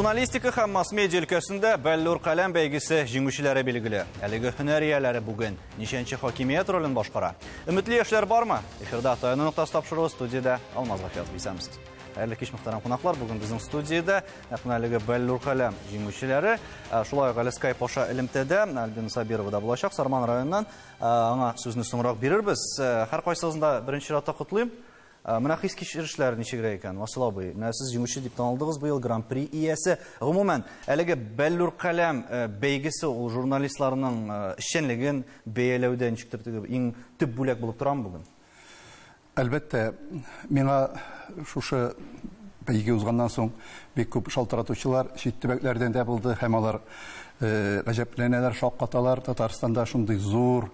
Журналистика һәм масс-медиа өлкәсендә Бәллүр каләм бәйгесе җиңүчеләре билгеле. Әлеге һөнәр ияләре бүген ничәнче хакимият ролен башкара? Өметле яшьләр бармы? Эфирда Таяну ноктасы тапшыруы, студиядә Алмаз Гафиятов. Исәнмесез. Хәерле кич, мөхтәрәм кунаклар. Бүген безнең студиядә нәкъ менә әлеге Бәллүр каләм җиңүчеләре, шулай ук әле Skype аша элемтәдә Альбина Сабирова да булачак Сарман районыннан. Аңа сүзне соңрак бирербез. Һәркайсыгызны да беренче чиратта котлыйм. Менә хис кичерешләр ничегрәк икән, Васил абый? Менә сез җиңүче дип танылдыгыз быел, Гран-при иясе. Гомумән, әлеге Бәллүр каләм бәйгесе ул журналистларның эшчәнлеген бәяләүдә ничектер теге иң төп бүләк булып торамы бүген? Әлбәттә, миңа шушы бәйге узганнан соң бик күп шалтыратучылар чит төбәкләрдән дә булды һәм алар гаҗәпләнәләр, шаккаталар. Татарстанда шундый зур,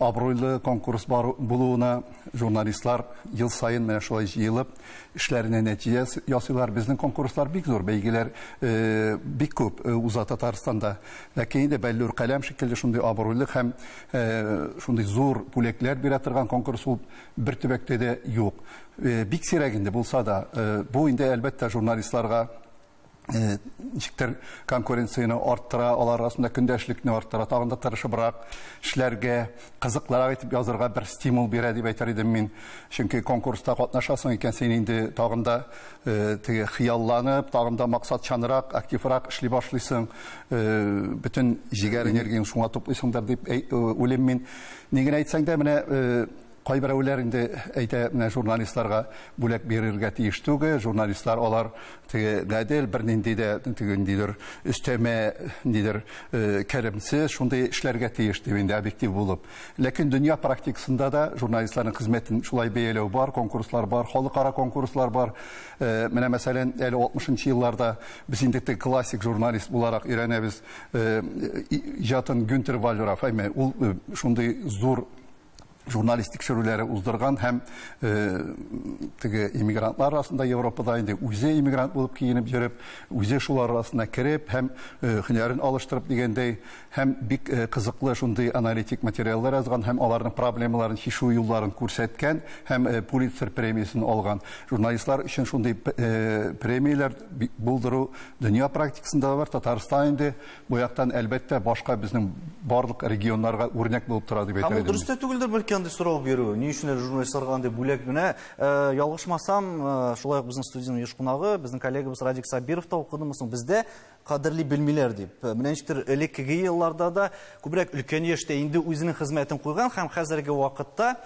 абруйлы конкурс бар булуына журналистлар ел саен менә шулай җыелып, эшләренә нәтиҗә ясыйлар. Безнең конкурслар бик зур, бәйгеләр бик күп уза Татарстанда. Ләкин инде Бәллүр каләм шикелле шундый абруйлы һәм шундый зур бүләкләр бирә торган конкурс ул бер төбәктә дә юк. Бик сирәк инде булса да, бу инде әлбәттә журналистларга ничектер конкуренцияне арттыра, алар арасында көндәшлекне арттыра, тагын да тырышыбрак эшләргә, кызыклырак итеп язырга бер стимул бирә дип әйтер идем мин. Чөнки конкурста катнашасың икән, син инде тагын да теге хыялланып, тагын да максатчанрак, активрак эшли башлыйсың, бөтен җигәр энергияң шуңа туплыйсыңдыр дип уйлыйм мин. Ни генә әйтсәң дә, менә кайберәүләр инде әйтә, менә журналистларга бүләк бирергә тиеш түгел, журналистлар алар теге гадел, бернинди дә теге ниндидер өстәмә, ниндидер керемсез шундый эшләргә тиеш дип инде объектив булып. Ләкин дөнья практикасында да журналистларның хезмәтен шулай бәяләү бар, конкурслар бар, халыкара конкурслар бар. Менә мәсәлән, әле 60 елларда без инде теге классик журналист буларак өйрәнәбез, иҗатын Гюнтер Вальраф, әйме, ул шундый зур журналист тикшерүләре уздырган һәм теге иммигрантлар арасында Европада инде үзе иммигрант булып киенеп йөреп, үзе шулар арасына кереп һәм һөнәрен алыштырып дигәндәй, һәм бик кызыклы шундый аналитик материаллар язган һәм аларның проблемаларын чишү юлларын күрсәткән һәм Пулитцер премиясен алган. Журналистлар өчен шундый премияләр булдыру дөнья практикасында да бар. Татарстан инде бу яктан әлбәттә башка безнең барлык регионнарга үрнәк булып тора дип әйтер Һәм ул идем. дөрес тә түгелдер бәлки андый сорау бирү. Ни өчен әле журналистларга андый бүләк? Менә ялгышмасам, шулай ук безнең студиянең еш кунагы, безнең коллегабыз Радик Сабиров та укыдымы соң, бездә кадерли белмиләр дип. Менә ничектер элеккеге елларда да күбрәк өлкән яшьтә инде үзенең хезмәтен куйган һәм хәзерге вакытта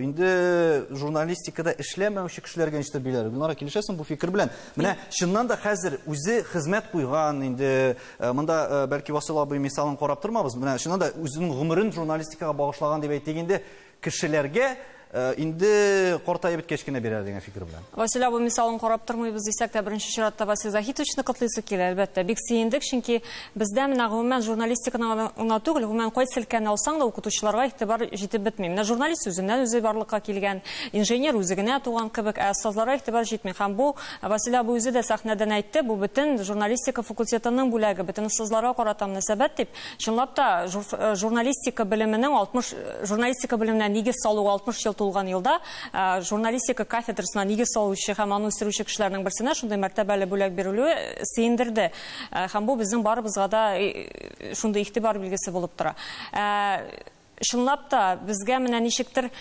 инде журналистикада эшләмәүче кешеләргә ничектер биләр. Гөлнара, килешәсең бу фикер белән? Менә чыннан да хәзер үзе хезмәт куйган, инде монда бәлки Васил абый мисалын карап тормабыз. Менә чыннан да үзенең гомерен журналистикага багышлаган дип әйтик инде кешеләргә инде картаеп беткәч кенә бирә дигән фикер белән. Васил абый мисалын карап тормыйбыз дисәк тә, беренче чиратта Васил Заһитовичны котлыйсы килә, әлбәттә. Бик сөендек, чөнки бездә менә гомумән журналистиканы гына түгел, гомумән кайсы өлкәне алсаң да укытучыларга игътибар җитеп бетми. Менә журналист үзеннән үзе барлыкка килгән, инженер үзе генә туган кебек, ә остазларга игътибар җитми. Һәм бу Васил абый үзе дә сәхнәдән әйтте, бу бөтен журналистика факультетының бүләге, бөтен остазларга карата мөнәсәбәт дип. Чынлап та журналистика белеменең 60, журналистика белеменә нигез салуга 60 ел тулган елда, журналистика кафедрасына нигез салучы һәм аны үстерүче кешеләрнең берсенә шундый мәртәбәле бүләк бирелүе сөендерде. Һәм бу безнең барыбызга да шундый игътибар билгесе булып тора. Чынлап та безгә менә ничектер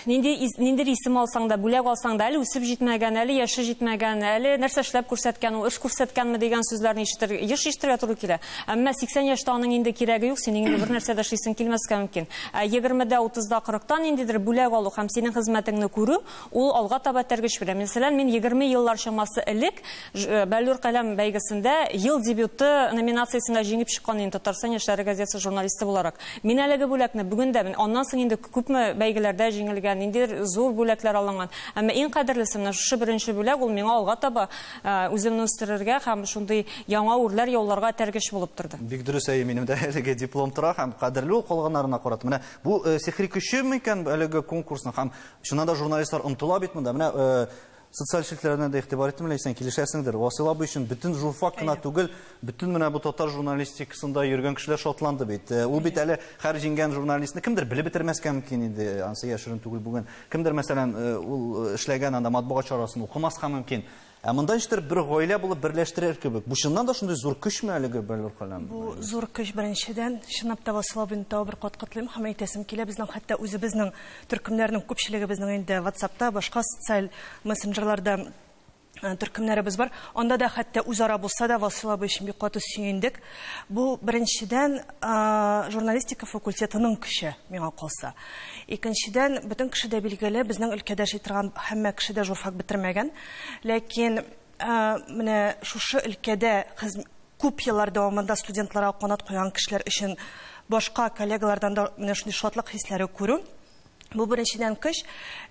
ниндидер исем алсаң да, бүләк алсаң да, әле үсеп җитмәгән, әле яше җитмәгән, әле нәрсә эшләп күрсәткән, ул эш күрсәткәнме дигән сүзләрне еш ишетергә туры килә. Әмма 80 яшьтә аның инде кирәге юк, синең инде бер нәрсә дә эшлисең килмәскә мөмкин. Ә 20-дә, 30-да, 40-та ниндидер бүләк алу һәм синең хезмәтеңне күрү, ул алга таба этәргеч бирә. Мәсәлән, мин 20 еллар чамасы элек Бәллүр каләм бәйгесендә ел дебюты номинациясендә җиңеп чыккан идем Татарстан яшьләре газетасы журналисты буларак. Мин әлеге бүләкне бүген дә, мин аннан соң инде күпме бәйгеләрдә җиңелгән, ниндидер зур бүләкләр алынган. Әмма иң кадерлесе менә шушы беренче бүләк, ул миңа алга таба үземне үстерергә һәм шундый яңа үрләр яуларга этәргеч булып торды. Бик дөрес, әйе, минем дә әлеге диплом тора һәм кадерле ул калганнарына карата. Менә бу сихри көче микән әлеге конкурсның һәм чыннан да журналистлар омтыла бит монда. Менә социаль челтәрләренә дә игътибар иттем, Ләйсән, килешәсеңдер. Васил абый өчен бөтен журфак кына түгел, бөтен менә бу татар журналистикасында йөргән кешеләр шатланды бит. Ул бит әле һәр җиңгән журналистны кемдер белеп бетермәскә мөмкин инде, ансы яшерен түгел бүген. Кемдер, мәсәлән, ул эшләгән анда матбугат чарасын укымаска мөмкин. Ә монда ничектер бер гаилә булып берләштерер кебек. Бу чыннан да шундый зур көчме әлеге Бәллүр каләм? Бу зур көч беренчедән. Чынлап та Васил абыйны тагы бер кат котлыйм һәм әйтәсем килә, безнең хәтта үзебезнең төркемнәрнең күпчелеге безнең инде WhatsAppта, башка социаль мессенджерларда төркемнәребез бар. Анда да хәтта үзара булса да Васил абый өчен бик каты сөендек. Бу беренчедән журналистика факультетының көче миңа калса. Икенчедән, бөтен кеше дә билгеле, безнең өлкәдә эшли торган һәммә кеше дә журфак бетермәгән. Ләкин менә шушы өлкәдә күп еллар дәвамында студентларга канат куйган кешеләр өчен башка коллегалардан да менә шундый шатлык хисләре күрү. Бу беренчедән көч,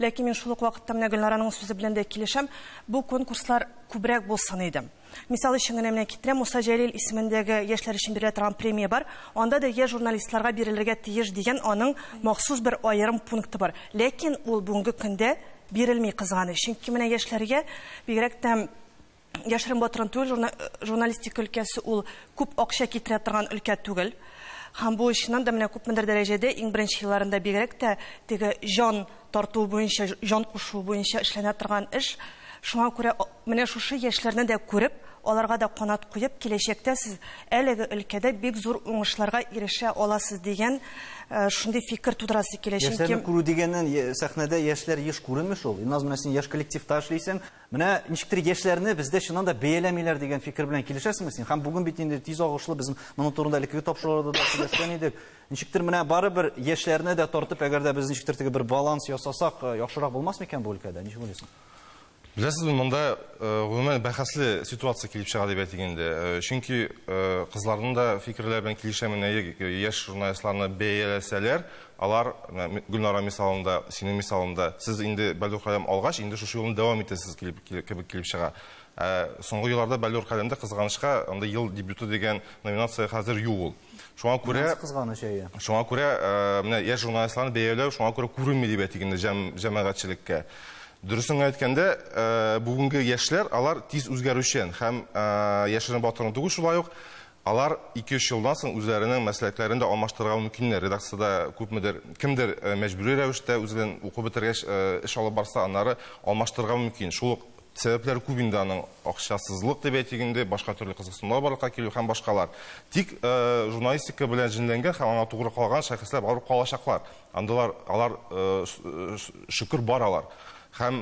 ләкин мин шул ук вакытта менә Гөлнараның сүзе белән дә килешәм, бу конкурслар күбрәк булсын иде. Мисал өчен генә менә китерәм, Муса Җәлил исемендәге яшьләр өчен бирелә торган премия бар. Анда да яшь журналистларга бирелергә тиеш дигән аның махсус бер аерым пункты бар. Ләкин ул бүгенге көндә бирелми, кызганыч. Чөнки менә яшьләргә бигрәк тә яшерен батырын түгел, журналистика өлкәсе ул күп акча китерә торган өлкә түгел. Һәм бу чыннан да менә күпмедер дәрәҗәдә иң беренче елларында бигрәк тә теге җан тарту буенча, җан кушу буенча эшләнә торган эш. Шуңа күрә менә шушы яшьләрне дә күреп, аларга да канат куеп, киләчәктә сез әлеге өлкәдә бик зур уңышларга ирешә аласыз дигән шундый фикер тудырасы килә. Яшьләрне күрү дигәннән, сәхнәдә яшьләр еш күренми шул. Илназ, менә син яшь коллективта эшлисең. Менә ничектер яшьләрне бездә чыннан да бәяләмиләр дигән фикер белән килешәсеңме син? Һәм бүген бит инде тиз агышлы, без моның турында элеккеге тапшыруларда да сөйләшкән идек. Ничектер менә барыбер яшьләрне дә тартып, әгәр дә без ничектер теге бер баланс ясасак, яхшырак булмас микән бу өлкәдә? Ничек уйлыйсың? Беләсезме, монда гомумән бәхәсле ситуация килеп чыга дип әйтик инде. Чөнки кызларның да фикерләре белән килешәмен, яшь журналистларны бәяләсәләр, алар Гөлнара мисалында, синең мисалында, сез инде Бәллүр каләм алгач, инде шушы юлны дәвам итәсез кебек килеп чыга. Соңгы елларда Бәллүр каләмдә кызганычка анда ел дебюты дигән номинация хәзер юк ул. Шуңа күрә кызганыч, әйе. Шуңа күрә менә яшь журналистларны бәяләү шуңа күрә күренми дип әйтик инде җәмәгатьчелеккә. Дөресен әйткәндә, бүгенге яшьләр алар тиз үзгәрүчән һәм яшерен батырын түгел, шулай ук алар 2-3 елдан соң үзләренең мәсләкләрен дә алмаштырырга мөмкиннәр. Редакциядә күпмедер кемдер мәҗбүри рәвештә үзен укып бетергәч эш алып барса, аннары алмаштырырга мөмкин. Шул ук сәбәпләр күп инде аның, акчасызлык дип әйтик инде, башка төрле кызыксынулар барлыкка килү һәм башкалар. Тик журналистика белән җенләнгән һәм аңа тугры калган шәхесләр барып калачаклар. Андалар алар шөкер бар алар. Һәм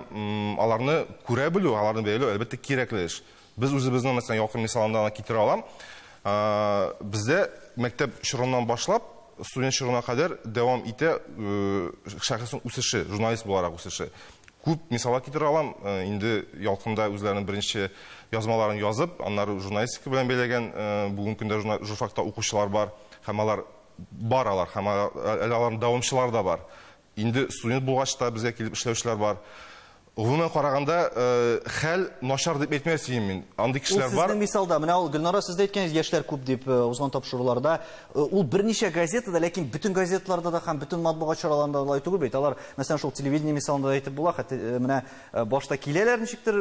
аларны күрә белү, аларны бәяләү әлбәттә кирәкле эш. Без үзебезнең, мәсәлән, якын мисалында аны китерә алам. Бездә мәктәп чорыннан башлап студент чорына кадәр дәвам итә шәхеснең үсеше, журналист буларак үсеше. Күп мисаллар китерә алам. Инде Ялкында үзләренең беренче язмаларын язып, аннары журналистика белән бәйләгән, бүгенге көндә журфакта укучылар бар, һәм алар бар алар, һәм әле аларның дәвамчылары да бар. Инде студент булгач та безгә килеп эшләүчеләр бар. Гомумән караганда, хәл начар дип әйтмәс идем мин. Андый кешеләр бар. Ул сезнең мисалда, менә ул Гөлнара, сез дә әйткәнегез, яшьләр күп дип узган тапшыруларда, ул берничә газетада, ләкин бөтен газеталарда да һәм бөтен матбугат чараларында алай түгел бит. Алар, мәсәлән, шул телевидение мисалында да әйтеп була, хәтта менә башта киләләр ничектер,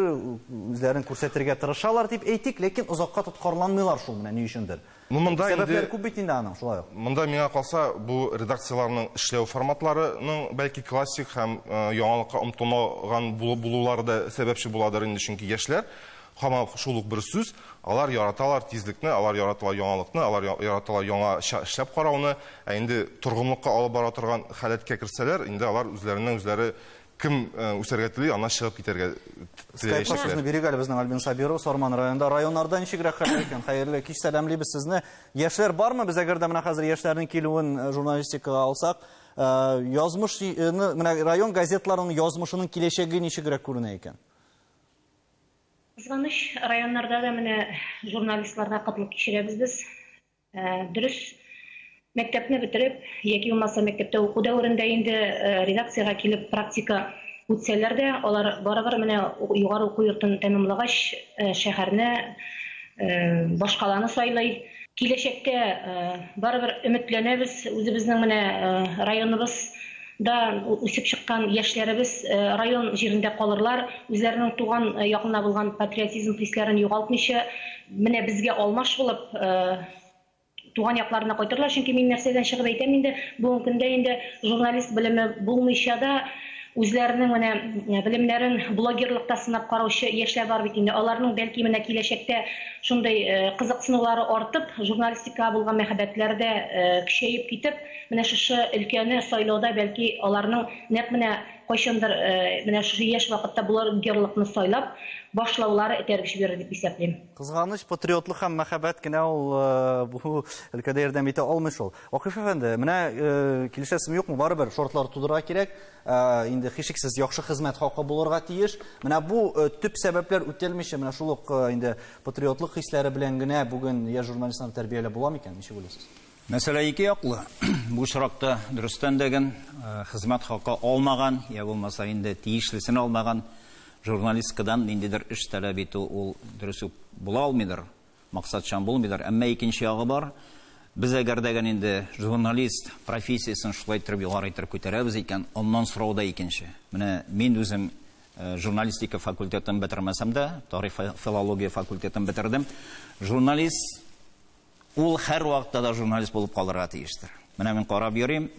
үзләрен күрсәтергә тырышалар дип әйтик, ләкин озакка тоткарланмыйлар шул менә ни өчендер. Ну, монда Сәбәпләр инде күп бит инде аның, шулай ук. Монда миңа калса, бу редакцияләрнең эшләү форматларының бәлки классик һәм яңалыкка омтылмаган булулары да сәбәпче буладыр инде, чөнки яшьләр һаман шул ук бер сүз, алар яраталар тизлекне, алар яраталар яңалыкны, алар яраталар яңача эшләп карауны, ә инде торгынлыкка алып бара торган халәткә керсәләр, инде алар үзләреннән үзләре кем үсәргә тели, аннан чыгып китәргә Скайпка теләячәкләр. сүзне бирик әле безнең Альбин Сабиров, Сарман районында. Районнарда ничегрәк хәл икән? Хәерле кич, сәламлибез сезне. Яшьләр бармы? Без әгәр дә менә хәзер яшьләрнең килүен журналистикага алсак, язмыш, менә район газетларының язмышының киләчәге ничегрәк күренә икән? Кызганыч, районнарда да менә журналистларга кытлык кичерәбез без. Дөрес, мәктәпне бетереп, яки булмаса мәктәптә уку дәверендә инде редакциягә килеп практика үтсәләр дә, алар барыбер менә югары уку йортын тәмамлагач, шәһәрне, башкаланы сайлый. Киләчәктә барыбер өметләнәбез, үзебезнең менә районыбызда үсеп чыккан яшьләребез район җирендә калырлар, үзләренең туган якынына булган патриотизм хисләрен югалтмыйча, менә безгә алмаш булып туган якларына кайтырлар. Чөнки мин нәрсәдән чыгып әйтәм инде, бүгенге көндә инде журналист белеме булмыйча да Үзләренең менә белемнәрен блогерлыкта сынап караучы яшьләр бар бит инде. Аларның бәлки менә киләчәктә шундый кызыксынулары артып, журналистикага булган мәхәббәтләре дә көчәеп китеп, менә шушы өлкәне сайлауда бәлки аларның нәкъ менә кайчандыр менә шушы яшь вакытта блогерлыкны сайлап башлаулары этәргеч бирер дип исәплим. Кызганыч, патриотлык һәм мәхәббәт кенә ул бу өлкәдә ярдәм итә алмый шул. Вакыйф әфәнде, менә килешәсезме юкмы, барыбер шартлар тудырырга кирәк. Инде һичшиксез яхшы хезмәт хакы булырга тиеш. Менә бу төп сәбәпләр үтәлмичә, менә шул ук инде патриотлык хисләре белән генә бүген яшь журналистларны тәрбияләп була микән? Ничек уйлыйсыз? Мәсьәлә ике яклы. Бу очракта дөрестән дә хезмәт хакы алмаган, я булмаса инде тиешлесен алмаган журналисткадан ниндидер эш таләп итү ул дөрес үк була алмыйдыр, максатчан булмыйдыр. Әмма икенче ягы бар. Без әгәр дә инде журналист профессиясен шулай итеп югары итеп күтәрәбез икән, аннан сорау да икенче. Менә мин үзем журналистика факультетын бетермәсәм дә, тарих филология факультетын бетердем. Журналист ул һәр вакытта да журналист булып калырга тиештер. Менә мин карап йөрим,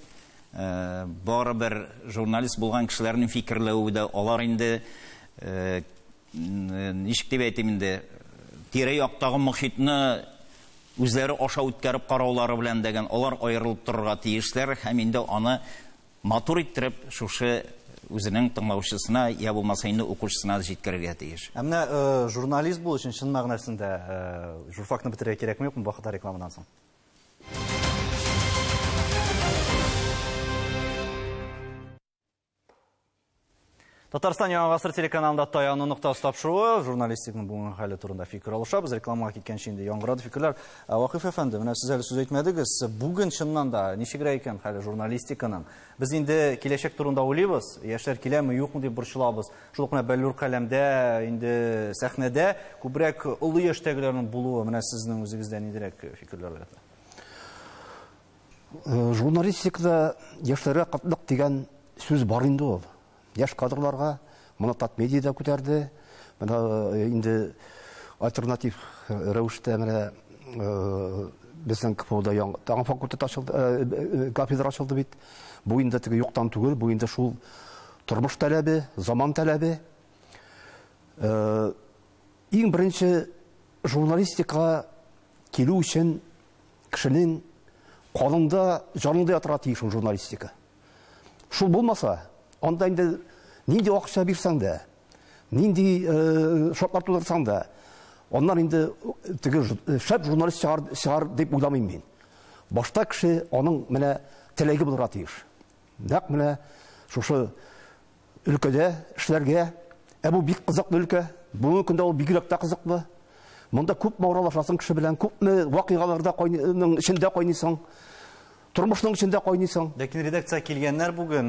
барыбер журналист булган кешеләрнең фикерләве дә алар инде ничек дип әйтим инде, тирә-яктагы мохитны үзләре аша үткәреп караулары белән дигән, алар аерылып торырга тиешләр һәм инде аны матур иттереп шушы үзенең тыңлаучысына я булмаса инде укучысына җиткерергә тиеш. Ә менә журналист булу өчен чын мәгънәсендә журфакны бетерергә кирәкме юкмы бу рекламадан соң? Татарстан Яңа Гасыр телеканалында таяну ноктасы тапшыруы, журналистиканың бүгенге хәле турында фикер алышабыз. Рекламага киткәнче инде яңгырады фикерләр. Вакыйф әфәнде, менә сез әле сүз әйтмәдегез. Бүген чыннан да ничегрәк икән хәле журналистиканың? Без инде киләчәк турында уйлыйбыз, яшьләр киләме, юкмы дип борчылабыз. Шул ук менә бәллүр каләмдә, инде сәхнәдә күбрәк олы яшьтәгеләрнең булуы, менә сезнең үзегездә ниндирәк фикерләр уята? Журналистикада яшьләргә кытлык дигән сүз бар инде ул. Яшь кадрларга моны Татмедиа да күтәрде. Менә инде альтернатив рәвештә менә безнең КФУда яңа факультет ачылды, кафедра ачылды бит. Бу инде теге юктан түгел, бу инде шул тормыш таләбе, заман таләбе. Иң беренче журналистикага килү өчен кешенең канында, җанында ятырга тиеш ул журналистика. Шул булмаса, анда инде нинди акча бирсәң дә, нинди шартлар тудырсаң да, аннан инде теге шәп журналист чыгар дип уйламыйм мин. Башта кеше аның менә теләге булырга тиеш. Нәкъ менә шушы өлкәдә эшләргә, ә бу бик кызыклы өлкә, бүгенге көндә ул бигрәк тә кызыклы. Монда күпме аралашасың кеше белән, күпме вакыйгаларда эчендә кайныйсың. Тормышның эчендә кайныйсың. Ләкин редакция килгәннәр бүген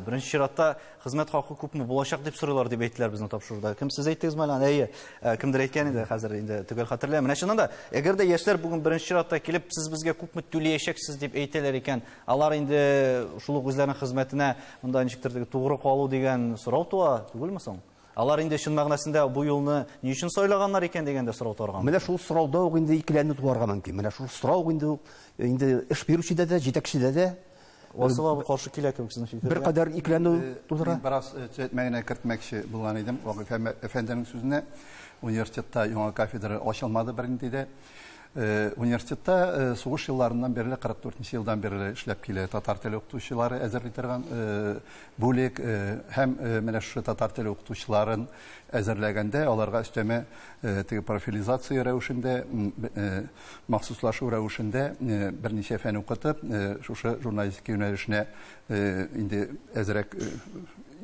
беренче чиратта хезмәт хакы күпме булачак дип сорыйлар дип әйттеләр безнең тапшыруда. Кем сез әйттегезме әле? Әйе, кемдер әйткән иде, хәзер инде төгәл хәтерләмим. Менә чыннан да, әгәр дә яшьләр бүген беренче чиратта килеп, сез безгә күпме түләячәксез дип әйтәләр икән, алар инде шул ук үзләренең хезмәтенә монда ничектер тугры калу дигән сорау туа, түгелме соң? Алар инде чын мәгънәсендә бу юлны ни өчен сайлаганнар икән дигән дә сорау туарга. Менә шул сорауда ук инде икеләнү туарга мөмкин. Менә шул сорау инде эш бирүчедә дә, җитәкчедә дә Васил абый каршы килә кебек сезнең фикергә. Беркадәр икеләнү тудыра. Мин бераз төзәтмә генә кертмәкче булган идем. Вакыйф әфәнденең сүзенә. Университетта яңа кафедра ачылмады бернинди дә. Университетта сугыш елларыннан бирле, 44 елдан бирле эшләп килә татар теле укытучылары әзерли торган бүлек һәм менә шушы татар теле укытучыларын әзерләгәндә аларга өстәмә теге профилизация рәвешендә, махсуслашу рәвешендә берничә фән укытып, шушы журналистика юнәлешенә инде әзрәк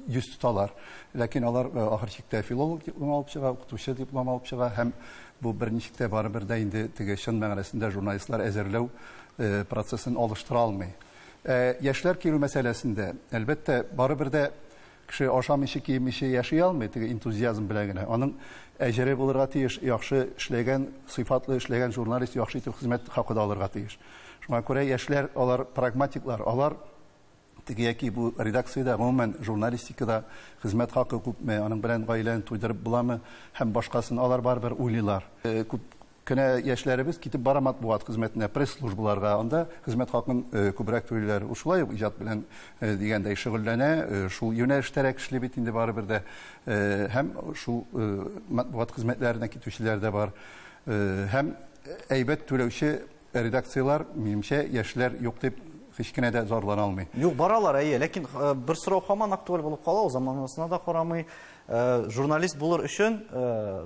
йөз тоталар. Ләкин алар ахыр чиктә филолог дипломы алып чыга, укытучы дипломы алып чыга һәм бу берничек тә барыбер дә инде теге чын мәгънәсендә журналистлар әзерләү процессын алыштыра алмый. Яшьләр килү мәсьәләсендә, әлбәттә, барыбер дә кеше ашамыйча, киемичә яши алмый, теге энтузиазм белән генә. Аның әҗере булырга тиеш, яхшы эшләгән, сыйфатлы эшләгән журналист яхшы итеп хезмәт хакы да алырга тиеш. Шуңа күрә яшьләр, алар прагматиклар, алар теге яки бу редакциядә, гомумән журналистикада хезмәт хакы күпме, аның белән гаиләне туйдырып буламы һәм башкасын алар барыбер уйлыйлар. Күп кенә яшьләребез китеп бара матбугат хезмәтенә, пресс-службаларга, анда хезмәт хакын күбрәк түлиләр. Ул шулай ук иҗат белән дигәндәй шөгыльләнә, шул юнәлештәрәк эшли бит инде барыбер дә. Һәм шул матбугат хезмәтләренә китүчеләр дә бар. Һәм әйбәт түләүче редакцияләр, минемчә, яшьләр юк дип һич кенә дә зарлана алмый. Юк, баралар, әйе, ләкин бер сорау һаман актуаль булып кала, ул заманасына да карамый. Журналист булыр өчен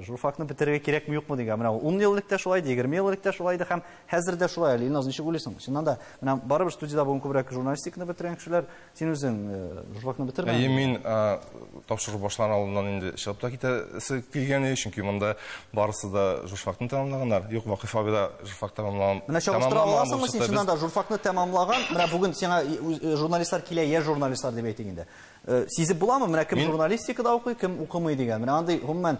журфакны бетерергә кирәкме, юкмы дигән. Менә 10 ел элек тә шулай иде, 20 ел элек тә шулай иде һәм хәзер дә шулай әле. Илназ, ничек уйлыйсың? Чыннан да, менә барыбер студиядә бүген күбрәк журналистиканы бетергән кешеләр, син үзең журфакны бетермәдеңме? Әйе, мин тапшыру башлар алдыннан инде чыгып та китәсе килгән иде, чөнки монда барысы да журфакны тәмамлаганнар. Юк, Вакыйф абый да журфак тәмамлаган. Менә чагыштыра аласыңмы син чыннан да журфакны тәмамлаган? Менә бүген сиңа журналистлар килә, яшь журналистлар дип әйтик инде. Сизеп буламы, менә кем журналистикада укый, кем укымый дигән. Менә андый гомумән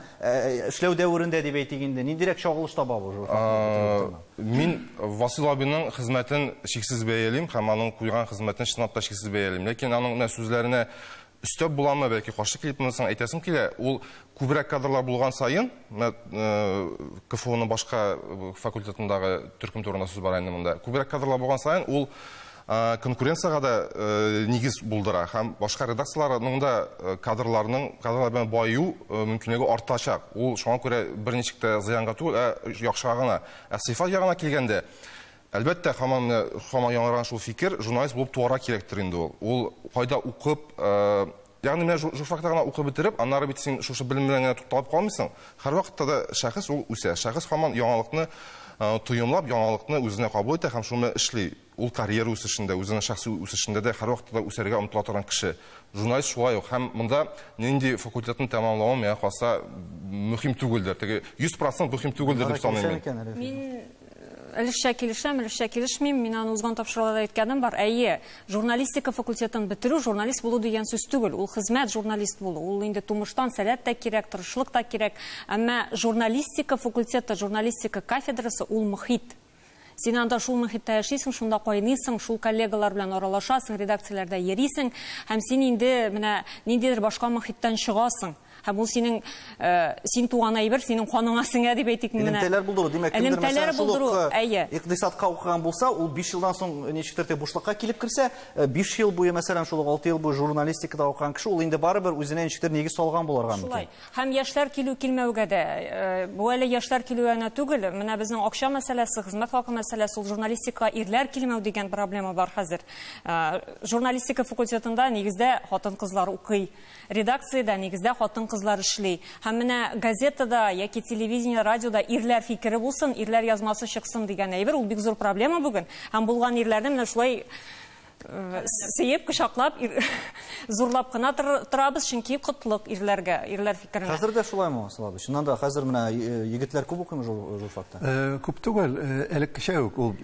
эшләү дәверендә дип әйтик инде, ниндирәк чагылыш таба бу журфакны? Мин Васил абыйның хезмәтен чиксез бәялим һәм аның куйган хезмәтен чынлап та чиксез бәялим. Ләкин аның менә сүзләренә өстәп буламы, бәлки каршы килеп монысың әйтәсем килә. Ул күбрәк кадрлар булган саен, менә КФУның башка факультетындагы төркем турында сүз бара инде монда. Күбрәк кадрлар булган саен ул конкуренцияга да нигез булдыра һәм башка редакцияләрнең дә кадрларның кадрлар белән баю мөмкинлеге артачак. Ул шуңа күрә берничек тә зыянга түгел, ә яхшыга гына. Ә сыйфат ягына килгәндә, әлбәттә, һаман яңарган шул фикер, журналист булып туарга кирәктер инде ул. Ул кайда укып, ягъни менә журфакта гына укып бетереп, аннары бит син шушы белем белән генә тукталып калмыйсың. Һәрвакытта да шәхес ул үсә. Шәхес һаман яңалыкны тоемлап, яңалыкны үзенә кабул итә һәм шуны эшли. Ул карьера үсешендә, үзенең шәхси үсешендә дә һәрвакытта да үсәргә омтыла торган кеше. Журналист шулай ук. Һәм монда нинди факультетны тәмамлавы миңа калса мөһим түгелдер. Теге 100% мөһим түгелдер дип саныйм мин. Мин өлешчә килешәм, өлешчә килешмим. Мин аны узган тапшыруларда әйткәнем бар. Әйе, журналистика факультетын бетерү журналист булу дигән сүз түгел. Ул хезмәт журналист булу. Ул инде тумыштан сәләт тә кирәк, тырышлык та кирәк. Әмма журналистика факультеты, журналистика кафедрасы ул мөхит. Син анда шул мөхиттә яшисең, шунда кайныйсың, шул коллегалар белән аралашасың, редакцияләрдә йөрисең һәм син инде менә ниндидер башка мөхиттән чыгасың. Һәм ул синең син туган әйбер, синең каныңа сеңә дип әйтик менә. Элемтәләр булдыру, димәк, кемдер Элемтәләр мәсәлән, шул булдыру, ук әйе. икътисадка укыган булса, ул 5 елдан соң ничектер теге бушлыкка килеп керсә, 5 ел буе, мәсәлән, шул ук 6 ел буе журналистикада укыган кеше, ул инде барыбер үзенә ничектер нигез салган булырга мөмкин. Шулай. Һәм яшьләр килү килмәүгә дә, бу әле яшьләр килү генә түгел, менә безнең акча мәсьәләсе, хезмәт хакы мәсьәләсе, ул журналистикага ирләр килмәү дигән проблема бар хәзер. Журналистика факультетында нигездә хатын-кызлар укый, редакциядә нигездә хатын-кызлар эшли. Һәм менә газетада яки телевидение, радиода ирләр фикере булсын, ирләр язмасы чыксын дигән әйбер, ул бик зур проблема бүген. Һәм булган ирләрне менә шулай сөеп, кочаклап, зурлап кына торабыз, чөнки котлык ирләргә, ирләр фикеренә. Хәзер дә шулаймы, Асыл абый? Чыннан да хәзер менә егетләр күп укыймы журфакта? Күп түгел, элеккечә үк ул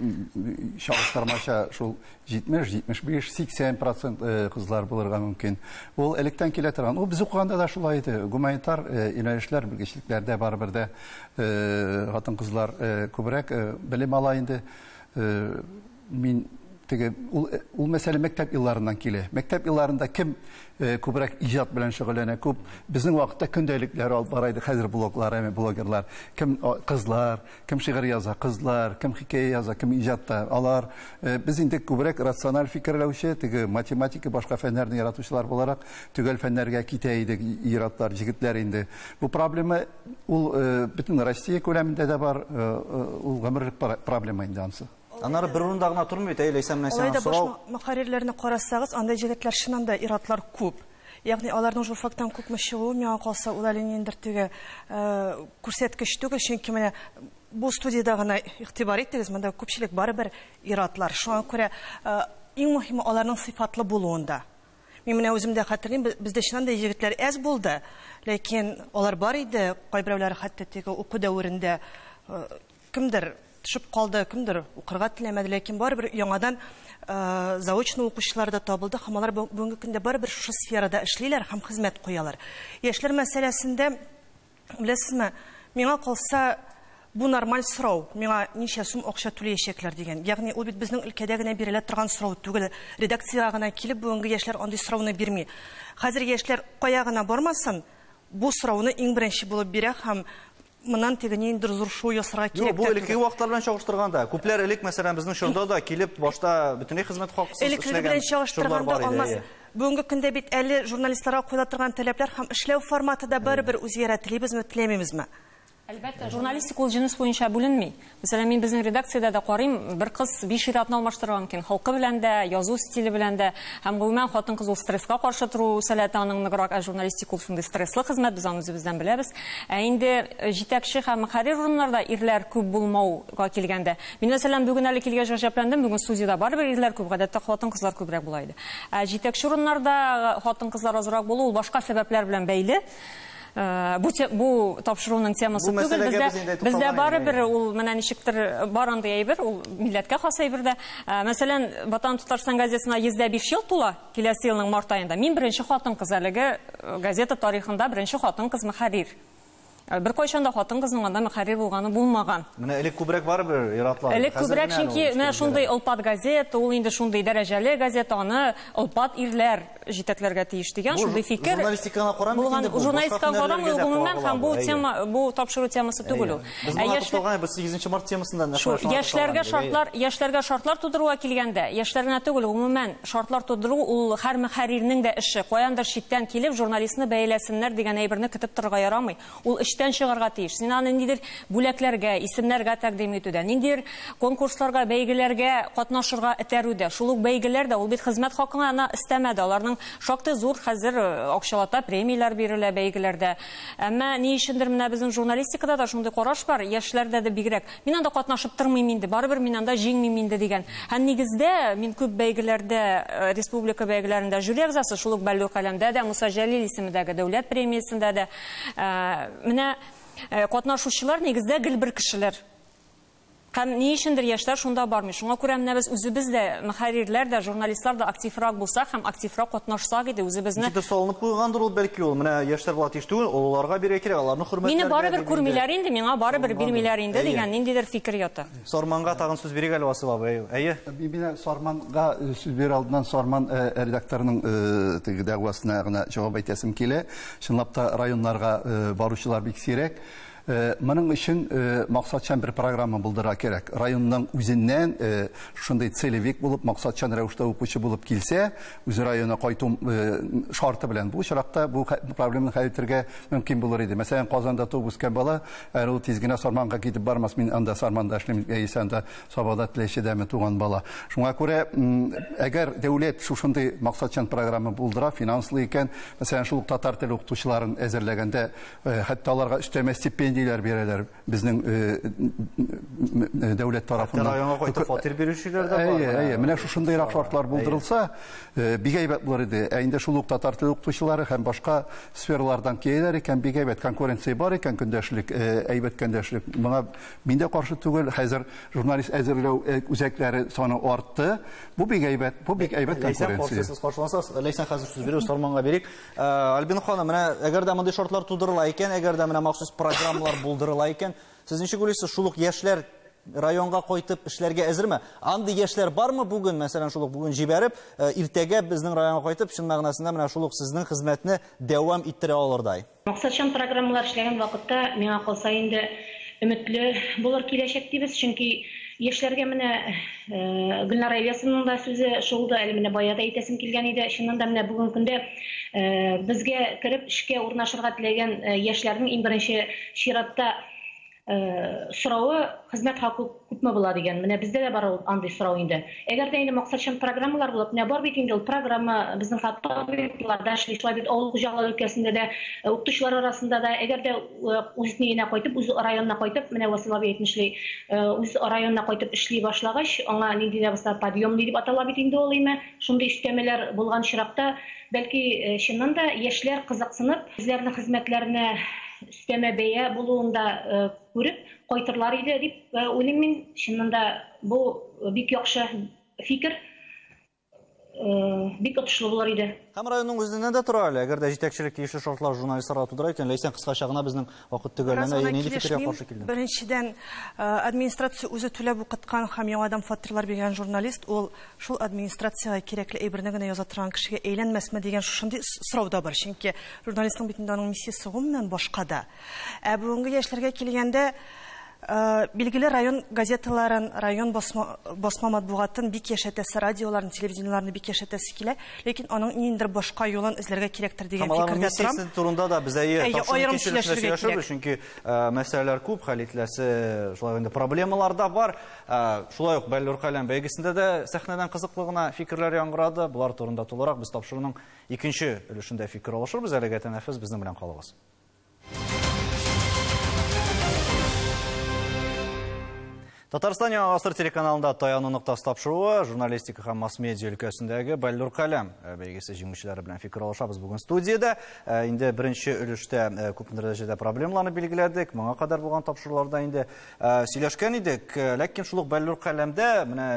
чагыштырмача шул 70, 75, 80% кызлар булырга мөмкин. Ул электән килә торган. Ул без укыганда да шулай иде. Гуманитар юнәлешләр, белгечлекләрдә барыбер дә хатын-кызлар күбрәк белем ала инде. Мин теге ул мәсьәлә мәктәп елларыннан килә. Мәктәп елларында кем күбрәк иҗат белән шөгыльләнә, күп безнең вакытта көндәлекләр алып бара иде, хәзер блоглар, әмма блогерлар, кем кызлар, кем шигырь яза, кызлар, кем хикәя яза, кем иҗатта. Алар без инде күбрәк рациональ фикерләүче, теге математика, башка фәннәрне яратучылар буларак төгәл фәннәргә китә идек, ир-атлар, җегетләр инде. Бу проблема ул бөтен Россия күләмендә дә бар, ул гомерлек проблема инде ансы. Аннары бер урында гына тормый бит, әй, Ләйсән, менә Алай сиңа да баш сорау. мөхәррирләрне карасагыз, анда җегетләр чыннан да ир-атлар күп. Ягъни аларның журфактан күпме чыгуы миңа калса, ул әле ниндидер теге күрсәткеч түгел, чөнки менә бу студиядә генә игътибар итегез, монда күпчелек барыбер ир-атлар. Шуңа күрә иң мөһиме аларның сыйфатлы булуында. Мин менә үзем дә хәтерлим, бездә чыннан да егетләр әз булды, ләкин алар бар иде, кайберәүләре хәтта теге уку дәверендә кемдер төшеп калды, кемдер укырга теләмәде, ләкин барыбер яңадан заочно укучылар да табылды һәм алар бүгенге көндә барыбер шушы сферада эшлиләр һәм хезмәт куялар. Яшьләр мәсьәләсендә, беләсезме, миңа калса, бу нормаль сорау, миңа ничә сум акча түләячәкләр дигән. Ягъни ул бит безнең өлкәдә генә бирелә торган сорау түгел. Редакциягә генә килеп бүгенге яшьләр андый сорауны бирми. Хәзер яшьләр кая гына бармасын, бу сорауны иң беренче булып бирә һәм Моннан теге ниндидер зур шоу ясарга кирәк. Юк, бу элеккеге вакытлар белән чагыштырганда, күпләр элек, мәсәлән, безнең чорда да килеп башта бөтенләй хезмәт хакысыз эшләгән белән чагыштырганда алмас. Бүгенге көндә бит әле журналистларга куела торган таләпләр һәм эшләү форматы да барыбер үзгәрә, телибезме, теләмибезме? Әлбәттә, журналистика ул җенес буенча бүленми. Мәсәлән, мин безнең редакциядә дә карыйм, бер кыз 5 ир-атны алмаштырырга мөмкин. Холкы белән дә, язу стиле белән дә, һәм гомумән хатын-кыз ул стресска каршы тору сәләте аның ныграк, ә журналистика ул шундый стресслы хезмәт, без аны үзебездән беләбез. Ә инде җитәкче һәм мөхәррир урыннарда ирләр күп булмауга килгәндә, мин мәсәлән бүген әле килгәч гаҗәпләндем, бүген студиядә барыбер ирләр күп, гадәттә хатын-кызлар күбрәк була иде. Ә җитәкче урыннарда хатын-кызлар азрак булу ул башка сәбәпләр белән бәйле. Бу тапшыруның темасы түгел, бездә барыбер ул менә ничектер бар андый әйбер, ул милләткә хас әйбер дә. Мәсәлән, Ватан Татарстан газетасына 105 ел тула, киләсе елның март аенда. Мин беренче хатын-кыз әлеге газета тарихында беренче хатын-кыз мөхәррир. Бер кайчан да хатын-кызның анда мөхәррир булганы булмаган. Менә элек күбрәк барыбер ир-атлар. Элек күбрәк, чөнки менә шундый олпат газета, ул инде шундый дәрәҗәле газета, аны олпат ирләр җитәкләргә тиеш дигән шундый фикер. Журналистикага карамый инде бу. Журналистикага карамый, гомумән һәм бу тема, бу тапшыру темасы түгел ул. Без моңа тукталган, без 8 март темасында нәкъ яшьләргә шартлар, яшьләргә шартлар тудыруга килгәндә, яшьләр генә түгел, гомумән шартлар тудыру ул һәр мөхәррирнең дә эше. Каяндыр читтән килеп журналистны бәяләсеннәр дигән әйберне көтеп торырга ярамый. Ул эштән чыгарга тиеш. Син аны ниндидер бүләкләргә, исемнәргә тәкъдим итүдә, ниндидер конкурсларга, бәйгеләргә катнашырга этәрүдә. Шул ук бәйгеләр дә ул бит хезмәт хакына ана өстәмәде. Аларның шактый зур хәзер акчалата премияләр бирелә бәйгеләрдә. Әмма ни өчендер менә безнең журналистикада да шундый караш бар, яшьләрдә дә бигрәк. Мин анда катнашып тормыйм инде, барыбер мин анда җиңмим инде дигән. Һәм нигездә мин күп бәйгеләрдә, республика бәйгеләрендә жюри әгъзасы, шул ук Бәллүр каләмдә дә, Муса Җәлил исемендәге дәүләт премиясендә дә. Менә катнашучылар нигездә гел бер кешеләр. Һәм ни өчендер яшьләр шунда бармый. Шуңа күрә менә без үзебез дә, мөхәррирләр дә, журналистлар да активрак булсак һәм активрак катнашсак иде, үзебезне. Ничектер салынып куйгандыр ул, бәлки ул. Менә яшьләр була тиеш түгел, олыларга бирергә кирәк, аларны хөрмәтләргә. Мине барыбер күрмиләр инде, миңа барыбер бирмиләр инде дигән ниндидер фикер ята. Сарманга тагын сүз бирик әле, Васил абый. Әйе. Мин Сарманга сүз бирер алдыннан Сарман редакторының теге дәгъвасына гына җавап әйтәсем килә. Чынлап та районнарга баручылар бик сирәк. Моның өчен максатчан бер программа булдырырга кирәк. Районның үзеннән шундый целевик булып, максатчан рәвештә укучы булып килсә, үз районына кайту шарты белән бу очракта бу проблеманы хәл итәргә мөмкин булыр иде. Мәсәлән, Казанда туып үскән бала, әгәр ул тиз генә Сарманга китеп бармас, мин анда Сарманда эшлим, яисә анда Сабада Теләчедәме туган бала. Шуңа күрә, әгәр дәүләт шушындый максатчан программа булдыра, финанслы икән, мәсәлән, шул ук татар теле укытучыларын әзерләгәндә, хәтта аларга өстәмә стипендия бирәләр безнең дәүләт тарафыннан. Районга кайтып фатир бирүчеләр дә бар. Әйе, әйе, менә шушындыйрак шартлар булдырылса, бик әйбәт булыр иде. Ә инде шул ук татар теле укытучылары һәм башка сфералардан киләләр икән, бик әйбәт конкуренция бар икән, көндәшлек, әйбәт көндәшлек. Моңа мин дә каршы түгел. Хәзер журналист әзерләү үзәкләре саны артты. Бу бик әйбәт, бу бик әйбәт конкуренция. Сез каршылансыз, Ләйсән хәзер сүз бирү Сарманга бирик. Альбина ханым, менә әгәр дә мондый шартлар тудырыла икән, әгәр дә менә махсус программалар булдырыла икән, сез ничек уйлыйсыз, шул ук яшьләр районга кайтып эшләргә әзерме? Андый яшьләр бармы бүген, мәсәлән, шул ук бүген җибәреп, иртәгә безнең районга кайтып, чын мәгънәсендә менә шул ук сезнең хезмәтне дәвам иттерә алырдай? Максатчан программалар эшләгән вакытта миңа калса инде өметле булыр киләчәк дибез, чөнки яшьләргә менә Гөлнара Ильясованың да сүзе шул да, әле менә бая да әйтәсем килгән иде. Чыннан да менә бүгенге көндә безгә кереп эшкә урнашырга теләгән яшьләрнең иң беренче чиратта соравы хезмәт хакы күпме була дигән. Менә бездә дә бар ул андый сорау инде. Әгәр дә инде максатчан программалар булып, менә бар бит инде ул программа безнең табибларда эшли, шулай бит авыл хуҗалыгы өлкәсендә дә, укытучылар арасында да, әгәр дә үз ниенә кайтып, үз районына кайтып, менә Васил абый әйтмешли, үз районына кайтып эшли башлагач, аңа нинди дә булса подъемный дип атала бит инде ул име, шундый өстәмәләр булган очракта, бәлки чыннан да яшьләр кызыксынып, үзләренең хезмәтләренә өстәмә бәя булуын да күреп кайтырлар иде дип уйлыйм мин. Чыннан да бу бик яхшы фикер. бик отышлы булыр иде. Һәм районның үзеннән дә тора әле. Әгәр дә җитәкчелек тиешле шартлар журналистларга тудыра икән, Ләйсән кыскача гына безнең вакыт төгәлләнә, нинди фикергә каршы килдең? Беренчедән, администрация үзе түләп укыткан һәм яңадан фатирлар биргән журналист ул шул администрациягә кирәкле әйберне генә яза торган кешегә әйләнмәсме дигән шушындый сорау да бар. Чөнки журналистның бит инде аның миссиясе гомумән башка да. Ә бүгенге яшьләргә килгәндә, билгеле район газеталарын, район басма матбугатын бик яшәтәсе, радиоларын, телевидениеләрне бик яшәтәсе килә, ләкин аның ниндидер башка юлын эзләргә кирәктер дигән фикердә торам. Миссиясе турында да без әйе тапшыру сөйләшәбез, чөнки мәсьәләләр күп, хәл ителәсе, шулай инде проблемалар да бар. Шулай ук Бәллүр каләм бәйгесендә дә сәхнәдән кызыклы гына фикерләр яңгырады. Болар турында тулырак без тапшыруның икенче өлешендә фикер алышырбыз. Әлегә тәнәфес, безнең белән калыгыз. Татарстан Яңа Гасыр телеканалында Таяну ноктасы тапшыруы журналистика һәм масс-медиа өлкәсендәге Бәллүр каләм бәйгесе җиңүчеләре белән фикер алышабыз бүген студиядә. Инде беренче өлештә күпмедер дәрәҗәдә проблемаларны билгеләдек. Моңа кадәр булган тапшыруларда инде сөйләшкән идек. Ләкин шул ук Бәллүр каләмдә менә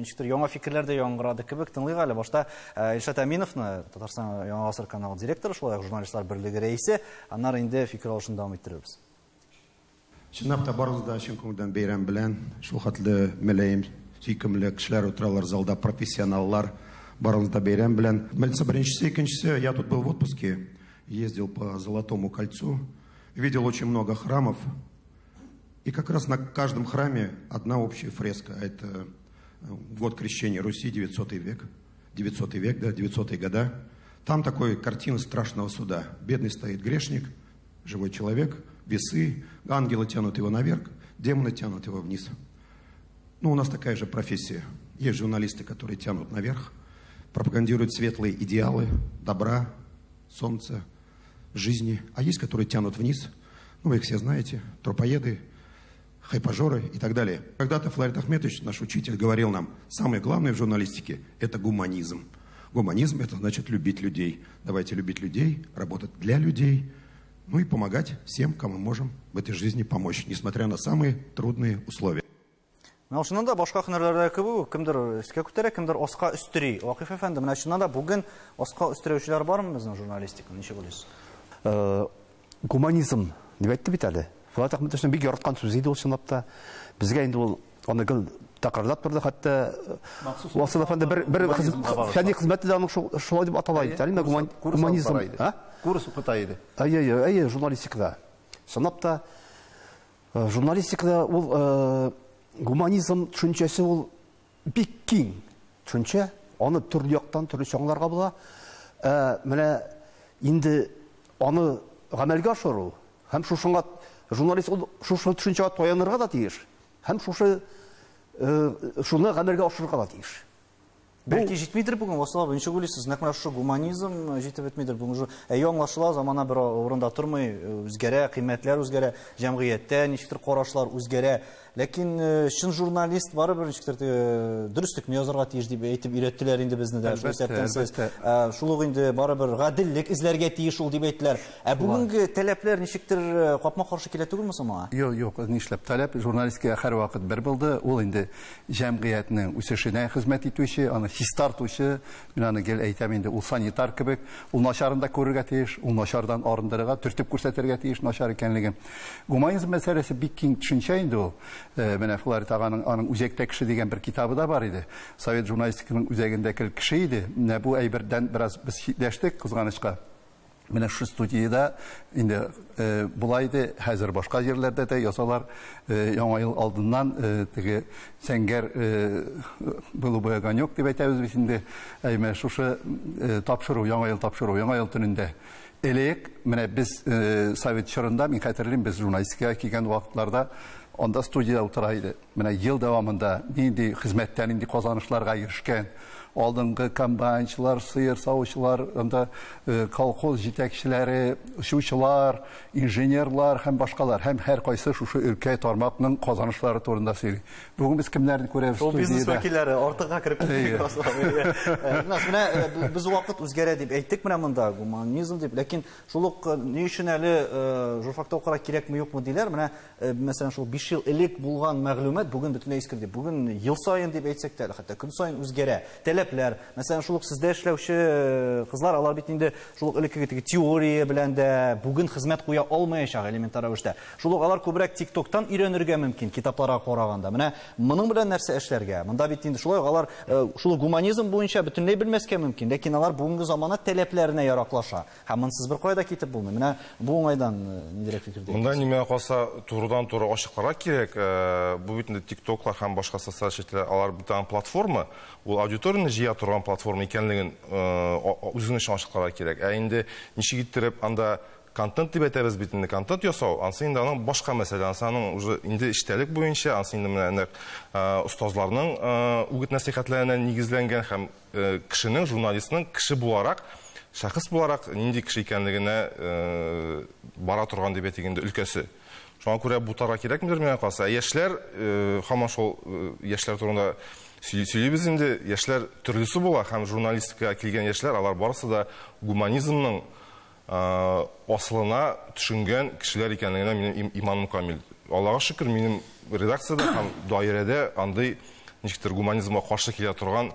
ничектер яңа фикерләр дә яңгырады кебек. Тыңлыйк әле башта Илшат Әминовны, Татарстан Яңа Гасыр каналы директоры, шулай ук журналистлар берлеге рәисе, аннары инде фикер алышын дәвам иттерербез. Чынлап та барыгыз да чын күңелдән бәйрәм белән, шул хәтле мөлаем, сөйкемле кешеләр утыралар залда, профессионаллар, барыгыз да бәйрәм белән. Беренчесе, икенчесе, я тут был в отпуске, ездил по Золотому кольцу, видел очень много храмов, и как раз на каждом храме одна общая фреска. Это год крещения Руси, 900 век, 900 век, да, 900-е года. Там такой картина страшного суда. Бедный стоит грешник, живой человек, весы, ангелы тянут его наверх, демоны тянут его вниз. Ну, у нас такая же профессия. Есть журналисты, которые тянут наверх, пропагандируют светлые идеалы, добра, солнца, жизни. А есть, которые тянут вниз, ну, вы их все знаете, трупоеды, хайпажоры и так далее. Когда-то Фларид Ахметович, наш учитель, говорил нам, самое главное в журналистике – это гуманизм. Гуманизм – это значит любить людей. Давайте любить людей, работать для людей, ну и помогать всем, кому можем в этой жизни помочь, несмотря на самые трудные условия. Менә чыннан да башка һөнәрләрдә кебек, кемдер өскә күтәрә, кемдер аска өстери. Вакыйф әфәнде, менә чыннан да бүген аска өстерәүчеләр бармы безнең журналистикада? Ничек уйлыйсыз? Гуманизм дип әйтте бит әле. Фларид Ахметовичның бик яраткан сүзе иде ул чынлап та. Безгә инде ул аны гел тәкрарлап торды, хәтта Васил әфәнде бер фәнни хезмәте дә аның шулай дип атала иде. Әле гуманизм, а? Курс укыта иде. Әйе, әйе, журналистикада. Чынлап та журналистикада ул гуманизм төшенчәсе ул бик киң төшенчә, аны төрле яктан төрлечә аңларга була. Менә инде аны гамәлгә ашыру һәм шушыңа журналист ул шушы төшенчәгә таянырга да тиеш, һәм шушы шуны гамәлгә ашырырга да тиеш. Бәлки җитмидер бүген, Васил абый, ничек уйлыйсыз? Нәкъ менә шушы гуманизм җитеп бетмидер бүген. Әйе, аңлашыла, замана бер урында тормый, үзгәрә, кыйммәтләр үзгәрә, җәмгыятьтә ничектер карашлар үзгәрә. Ләкин чын журналист барыбер ничектер дөреслекне язарга тиеш дип әйтеп өйрәттеләр инде безне дә. Шул исәптән сез шул ук инде барыбер гаделлек эзләргә тиеш ул дип әйттеләр. Ә бүгенге таләпләр ничектер капма-каршы килә түгелме соң моңа? Юк, юк, нишләп таләп журналистка һәрвакыт бер булды. Ул инде җәмгыятьнең үсешенә хезмәт итүче, аны чистартучы, мин аны гел әйтәм инде, ул санитар кебек, ул начарын да күрергә тиеш, ул начардан арындырырга, төртеп күрсәтергә тиеш начар икәнлеген. Гуманизм мәсьәләсе бик киң төшенчә инде ул. Менә Фларид аганың аның үзәктә кеше дигән бер китабы да бар иде. Совет журналистиканың үзәгендә кеше иде. Менә бу әйбердән бераз без читләштек, кызганычка. Менә шушы студияда инде булай иде, хәзер башка җирләрдә дә ясалар. Яңа ел алдыннан теге зәңгәр голубой огонек дип әйтәбез бит инде. Әйме шушы тапшыру, яңа ел тапшыру, яңа ел төнендә. Элек менә без совет чорында, мин хәтерлим, без журналистикага килгән вакытларда анда студияда утыра иде. Менә ел дәвамында нинди хезмәттә, нинди казанышларга ирешкән алдынгы комбайнчылар, сыер савучылар, анда колхоз җитәкчеләре, очучылар, инженерлар һәм башкалар, һәм һәр кайсы шушы өлкә тармакның казанышлары турында сөйли. Бүген без кемнәрне күрәбез Шул бизнес студияда? вәкилләре артыгга кереп китте. Менә без вакыт үзгәрә дип әйттек менә монда гуманизм дип, ләкин шул ук ни өчен әле журфакта укырга кирәкме юкмы диләр. Менә мәсәлән шул 5 ел элек булган мәгълүмат бүген бөтенләй искерде. Бүген ел саен дип әйтсәк тә, хәтта көн саен үзгәрә. Таләп Таләпләр, мәсәлән, шул ук сездә эшләүче кызлар, алар бит инде шул ук элеккеге теге теория белән дә бүген хезмәт куя алмаячак элементар рәвештә. Шул ук алар күбрәк TikToктан өйрәнергә мөмкин, китапларга караганда. Менә моның белән нәрсә эшләргә? Монда бит инде шулай ук алар шул ук гуманизм буенча бөтенләй белмәскә мөмкин, ләкин алар бүгенге замана таләпләренә яраклаша. Һәм монсыз бер кая да китеп булмый. Менә бу уңайдан ниндирәк фикердә? Монда нимә калса турыдан-туры ачыкларга кирәк. Бу бит инде TikToклар һәм башка социаль челтәрләр, алар бит аның платформа, ул аудиторияне җыя торган платформа икәнлеген үзең өчен ачыкларга кирәк. Ә инде ничек иттереп анда контент дип әйтәбез бит инде, контент ясау, ансы инде аның башка мәсьәлә, ансы аның уже инде эчтәлек буенча, ансы инде менә нәкъ остазларның үгет-нәсыйхәтләренә нигезләнгән һәм кешенең, журналистның кеше буларак, шәхес буларак нинди кеше икәнлегенә бара торган дип әйтик инде өлкәсе. Шуңа күрә бутарга кирәкмидер миңа калса. Ә яшьләр, һаман шул яшьләр турында сөйлибез инде. Яшьләр төрлесе була һәм журналистикага килгән яшьләр, алар барысы да гуманизмның асылына төшенгән кешеләр икәнлегенә минем иманым камил. Аллаһка шөкер, минем редакциядә һәм даирәдә андый ничектер гуманизмга каршы килә торган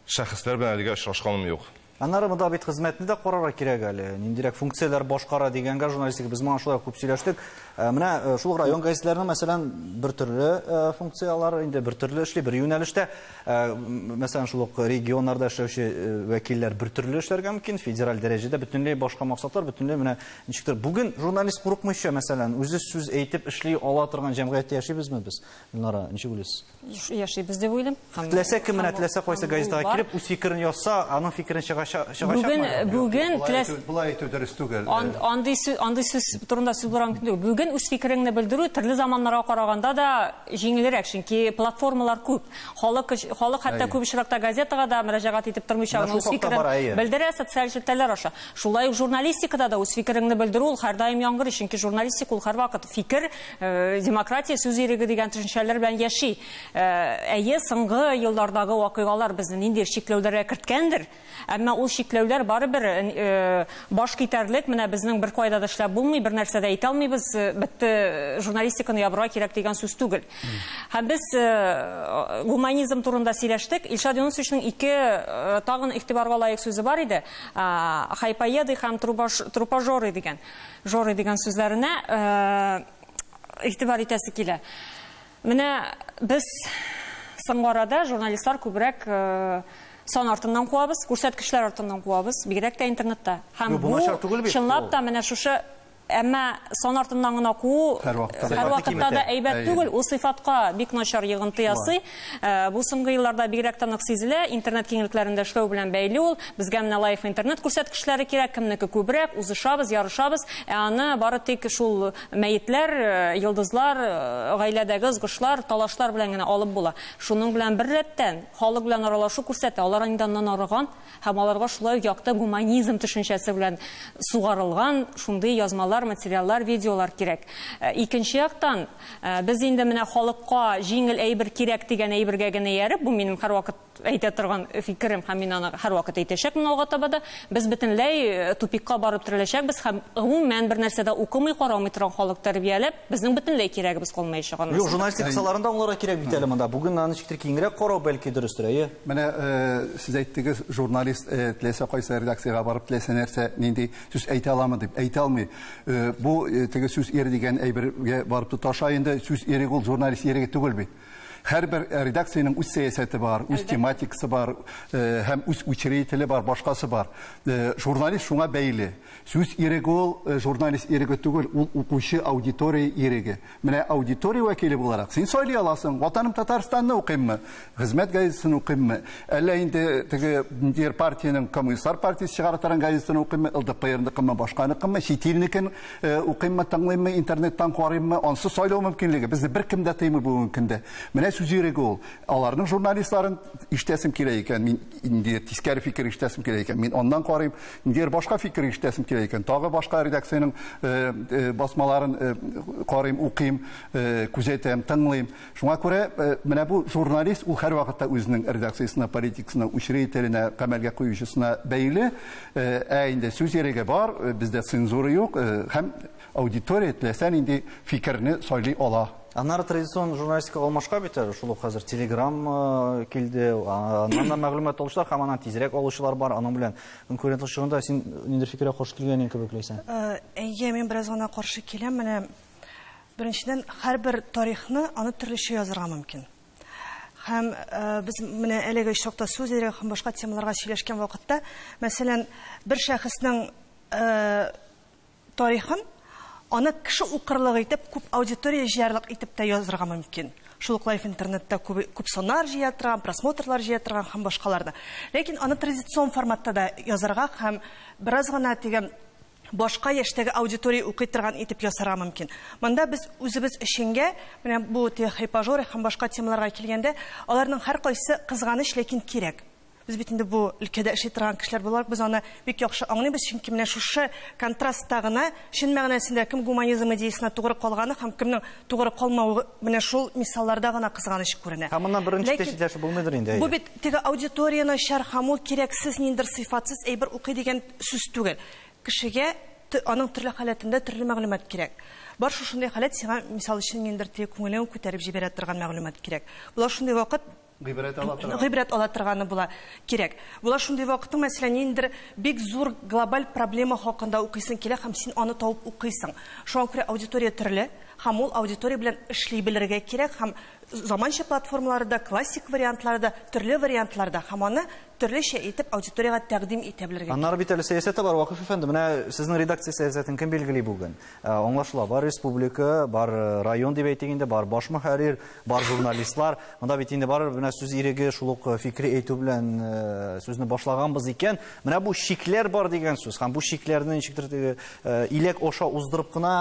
шәхесләр белән әлегә очрашканым юк. Аннары монда бит хезмәтне дә карарга кирәк әле. Ниндирәк функцияләр башкара дигәнгә журналистика без моңа шулай күп сөйләштек. Менә шул район газетләренең, мәсәлән, бер төрле функцияләр инде бер төрле эшли, бер юнәлештә. Мәсәлән, шул ук регионнарда эшләүче вәкилләр бер төрле эшләргә мөмкин, федераль дәрәҗәдә бөтенләй башка максатлар, бөтенләй менә ничектер. Бүген журналист курыкмыйча, мәсәлән, үзе сүз әйтеп эшли ала торган җәмгыятьтә яшибезме без? Гөлнара, ничек уйлыйсыз? Яшибез дип уйлыйм. Теләсә кем менә теләсә кайсы газетага килеп үз фикерен язса, аның фикерен Бүген, бүген Болай әйтү дөрес түгел. Андый сүз турында сүз булырга мөмкин түгел. Бүген үз фикереңне белдерү төрле заманнарга караганда да җиңелрәк, чөнки платформалар күп. Халык хәтта күп очракта газетага да мөрәҗәгать итеп тормыйча үз фикерен белдерә социаль челтәрләр аша. Шулай ук журналистикада да үз фикереңне белдерү ул һәрдаим яңгырый, чөнки журналистика ул һәрвакыт фикер, демократия, сүз иреге дигән төшенчәләр белән яши. Әйе, соңгы еллардагы вакыйгалар безне ниндидер чикләүләргә керткәндер. Әмма ул чикләүләр барыбер баш китәрлек, менә безнең бер кайда да эшләп булмый, бер нәрсә дә әйтә алмыйбыз, бетте, журналистиканы ябырга кирәк дигән сүз түгел. Һәм без гуманизм турында сөйләштек. Илшат Юнусовичның ике тагын игътибарга лаек сүзе бар иде. Хайпоеды һәм трупожоры дигән, жоры дигән сүзләренә игътибар итәсе килә. Менә без соңгы арада журналистлар күбрәк сан артыннан куабыз, күрсәткечләр артыннан куабыз, бигрәк тә интернетта. Һәм бу чынлап та менә шушы, әмма сан артыннан гына куу һәрвакытта да әйбәт түгел, ул сыйфатка бик начар йогынты ясый. Бу соңгы елларда бигрәк тә нык сизелә, интернет киңлекләрендә эшләү белән бәйле ул. Безгә менә лайф интернет күрсәткечләре кирәк, кемнеке күбрәк, узышабыз, ярышабыз. Ә аны бары тик шул мәетләр, йолдызлар, гаиләдәге ызгышлар, талашлар белән генә алып була. Шуның белән бер рәттән халык белән аралашу күрсәтә. Алар инде аннан арыган һәм аларга шулай ук якты гуманизм төшенчәсе белән сугарылган шундый язмалар, материаллар, видеолар кирәк. Икенче яктан, без инде менә халыкка җиңел әйбер кирәк дигән әйбергә генә ияреп, бу минем һәрвакыт әйтә торган фикерем һәм мин аны һәрвакыт әйтәчәкмен алга таба да, без бөтенләй тупикка барып тереләчәкбез һәм гомумән бер нәрсә дә укымый, карамый торган халык тәрбияләп, безнең бөтенләй кирәгебез калмаячак аннан. Юк, журналистика кысаларында аңларга кирәк бит әле монда. Бүген аны ничектер киңрәк карау бәлки дөрестер, әйе? Менә сез әйттегез, журналист теләсә кайсы редакциягә барып, теләсә нәрсә, нинди сүз әйтә аламы дип, әйтә алмый. Бу теге сүз ире дигән әйбергә барып тоташа инде, сүз иреге ул журналист иреге түгел бит. Һәрбер редакциянең үз сәясәте бар, үз тематикасы бар, һәм үз учредителе бар, башкасы бар. Журналист шуңа бәйле. Сүз иреге ул журналист иреге түгел, ул укучы аудитория иреге. Менә аудитория вәкиле буларак син сайлый аласың, Ватаным Татарстанны укыйммы, Хезмәт газетасын укыйммы, әллә инде теге ниндидер партиянең Коммунистлар партиясе чыгара торган газетасын укыйммы, Л Д П Р-ныкымы, башканыкымы, чит илнекен укыйммы, тыңлыйммы, интернеттан карыйммы, ансыз сайлау мөмкинлеге безне беркем дә тыймый бүгенге көндә. Менә сүз иреге ул. Аларның журналистларын ишетәсем килә икән, мин инде тискәре фикер ишетәсем килә икән, мин аннан карыйм, ниндидер башка фикер ишетәсем килә икән, тагы башка редакциянең басмаларын карыйм, укыйм, күзәтәм, тыңлыйм. Шуңа күрә менә бу журналист ул һәрвакытта үзенең редакциясенә, политикасына, учредителенә, гамәлгә куючысына бәйле. Ә инде сүз иреге бар, бездә цензура юк, һәм аудитория теләсә нинди фикерне сайлый ала. Аннары традицион журналистика алмашка бит әле, шул ук хәзер Telegram килде, аннан да мәгълүмат алучылар һәм аннан тизрәк алучылар бар, аның белән конкурентлык чорында син ниндидер фикергә каршы килгән кебек, Ләйсән? Әйе, мин бераз гына каршы киләм. Менә беренчедән, һәрбер тарихны аны төрлечә язарга мөмкин. Һәм без менә әлеге очракта сүз иреге һәм башка темаларга сөйләшкән вакытта, мәсәлән, бер шәхеснең тарихын аны кеше укырлык итеп, күп аудитория җыярлык итеп тә язырга мөмкин. Шул ук лайф интернетта күп саннар җыя торган, просмотрлар җыя торган һәм башкалар да. Ләкин аны традицион форматта да язарга һәм бераз гына теге башка яшьтәге аудитория укый торган итеп ясарга мөмкин. Монда без үзебез эченгә, менә бу хайпажоры һәм башка темаларга килгәндә, аларның һәркайсы кызганыч, ләкин кирәк. Без бит инде бу өлкәдә эшли торган кешеләр буларак, без аны бик яхшы аңлыйбыз, чөнки менә шушы контрастта гына чын мәгънәсендә кем гуманизм идеясына тугры калганы һәм кемнең тугры калмавы менә шул мисалларда гына кызганыч күренә. Һәм моннан беренче читләшеп булмыйдыр инде. Бу бит теге аудитория начар һәм ул кирәксез, ниндидер сыйфатсыз әйбер укый дигән сүз түгел. Кешегә аның төрле халәтендә төрле мәгълүмат кирәк. Бар шушындый халәт сиңа, мисал өчен, ниндидер теге күңелен күтәреп җибәрә торган мәгълүмат кирәк. Була шундый вакыт Гыйбрәт ала торган. Гыйбрәт ала торганы була кирәк. Була шундый вакытың, мәсәлән, ниндидер бик зур глобаль проблема хакында укыйсың килә һәм син аны табып укыйсың. Шуңа күрә аудитория төрле һәм ул аудитория белән эшли белергә кирәк һәм заманча платформаларда, классик вариантларда, төрле вариантларда һәм аны төрлечә итеп аудиторияга тәкъдим итә белергә. Аннары бит әле сәясәте бар, Вакыф әфәнде. Менә сезнең редакция сәясәтен кем билгели бүген? Аңлашыла, бар республика, бар район дип әйтик инде, бар баш мөхәррир, бар журналистлар. Монда бит инде бар менә сүз иреге, шул ук фикри әйтү белән сүзне башлаганбыз икән. Менә бу шикләр бар дигән сүз һәм бу шикләрне ничектер теге иләк аша уздырып кына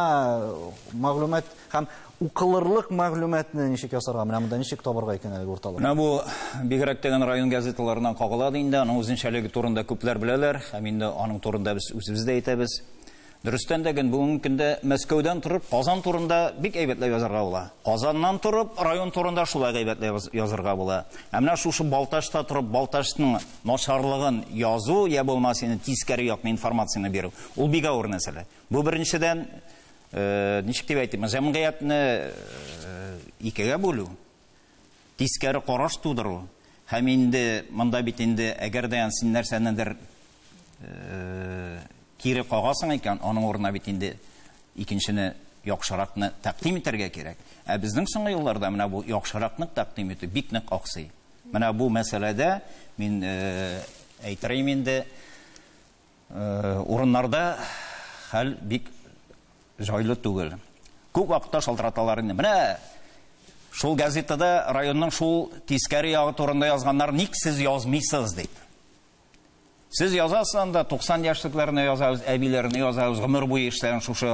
мәгълүмат һәм укылырлык мәгълүматны ничек ясарга, менә монда ничек табарга икән әлеге урталык? Менә бу бигрәк тә район газеталарыннан кагыла инде, аның үзенчәлеге турында күпләр беләләр, һәм инде аның турында без үзебез дә әйтәбез. Дөрестән дә бүгенге көндә Мәскәүдән торып Казан турында бик әйбәтләп язарга була. Казаннан торып район турында шулай әйбәтләп язарга була. Ә менә шушы Балтачта торып Балтачның начарлыгын язу, я булмаса инде тискәре якны информацияне бирү, ул бик авыр мәсьәлә. Бу беренчедән, ничек дип әйтим, җәмгыятьне икегә бүлү, тискәре караш тудыру. Һәм инде монда бит инде әгәр дә син нәрсәнедер кире кагасың икән, аның урынына бит инде икенчене яхшыракны тәкъдим итәргә кирәк. Ә безнең соңгы елларда менә бу яхшыракны тәкъдим итү бик нык аксый. Менә бу мәсьәләдә мин әйтерим инде, урыннарда хәл бик җайлы түгел. Күп вакытта шалтыраталар инде. Менә шул газетада районның шул тискәре ягы турында язганнар, ник сез язмыйсыз дип. Сез язасыз анда 90 яшьлекләрне язабыз, әбиләрне язабыз, гомер буе эшләгән шушы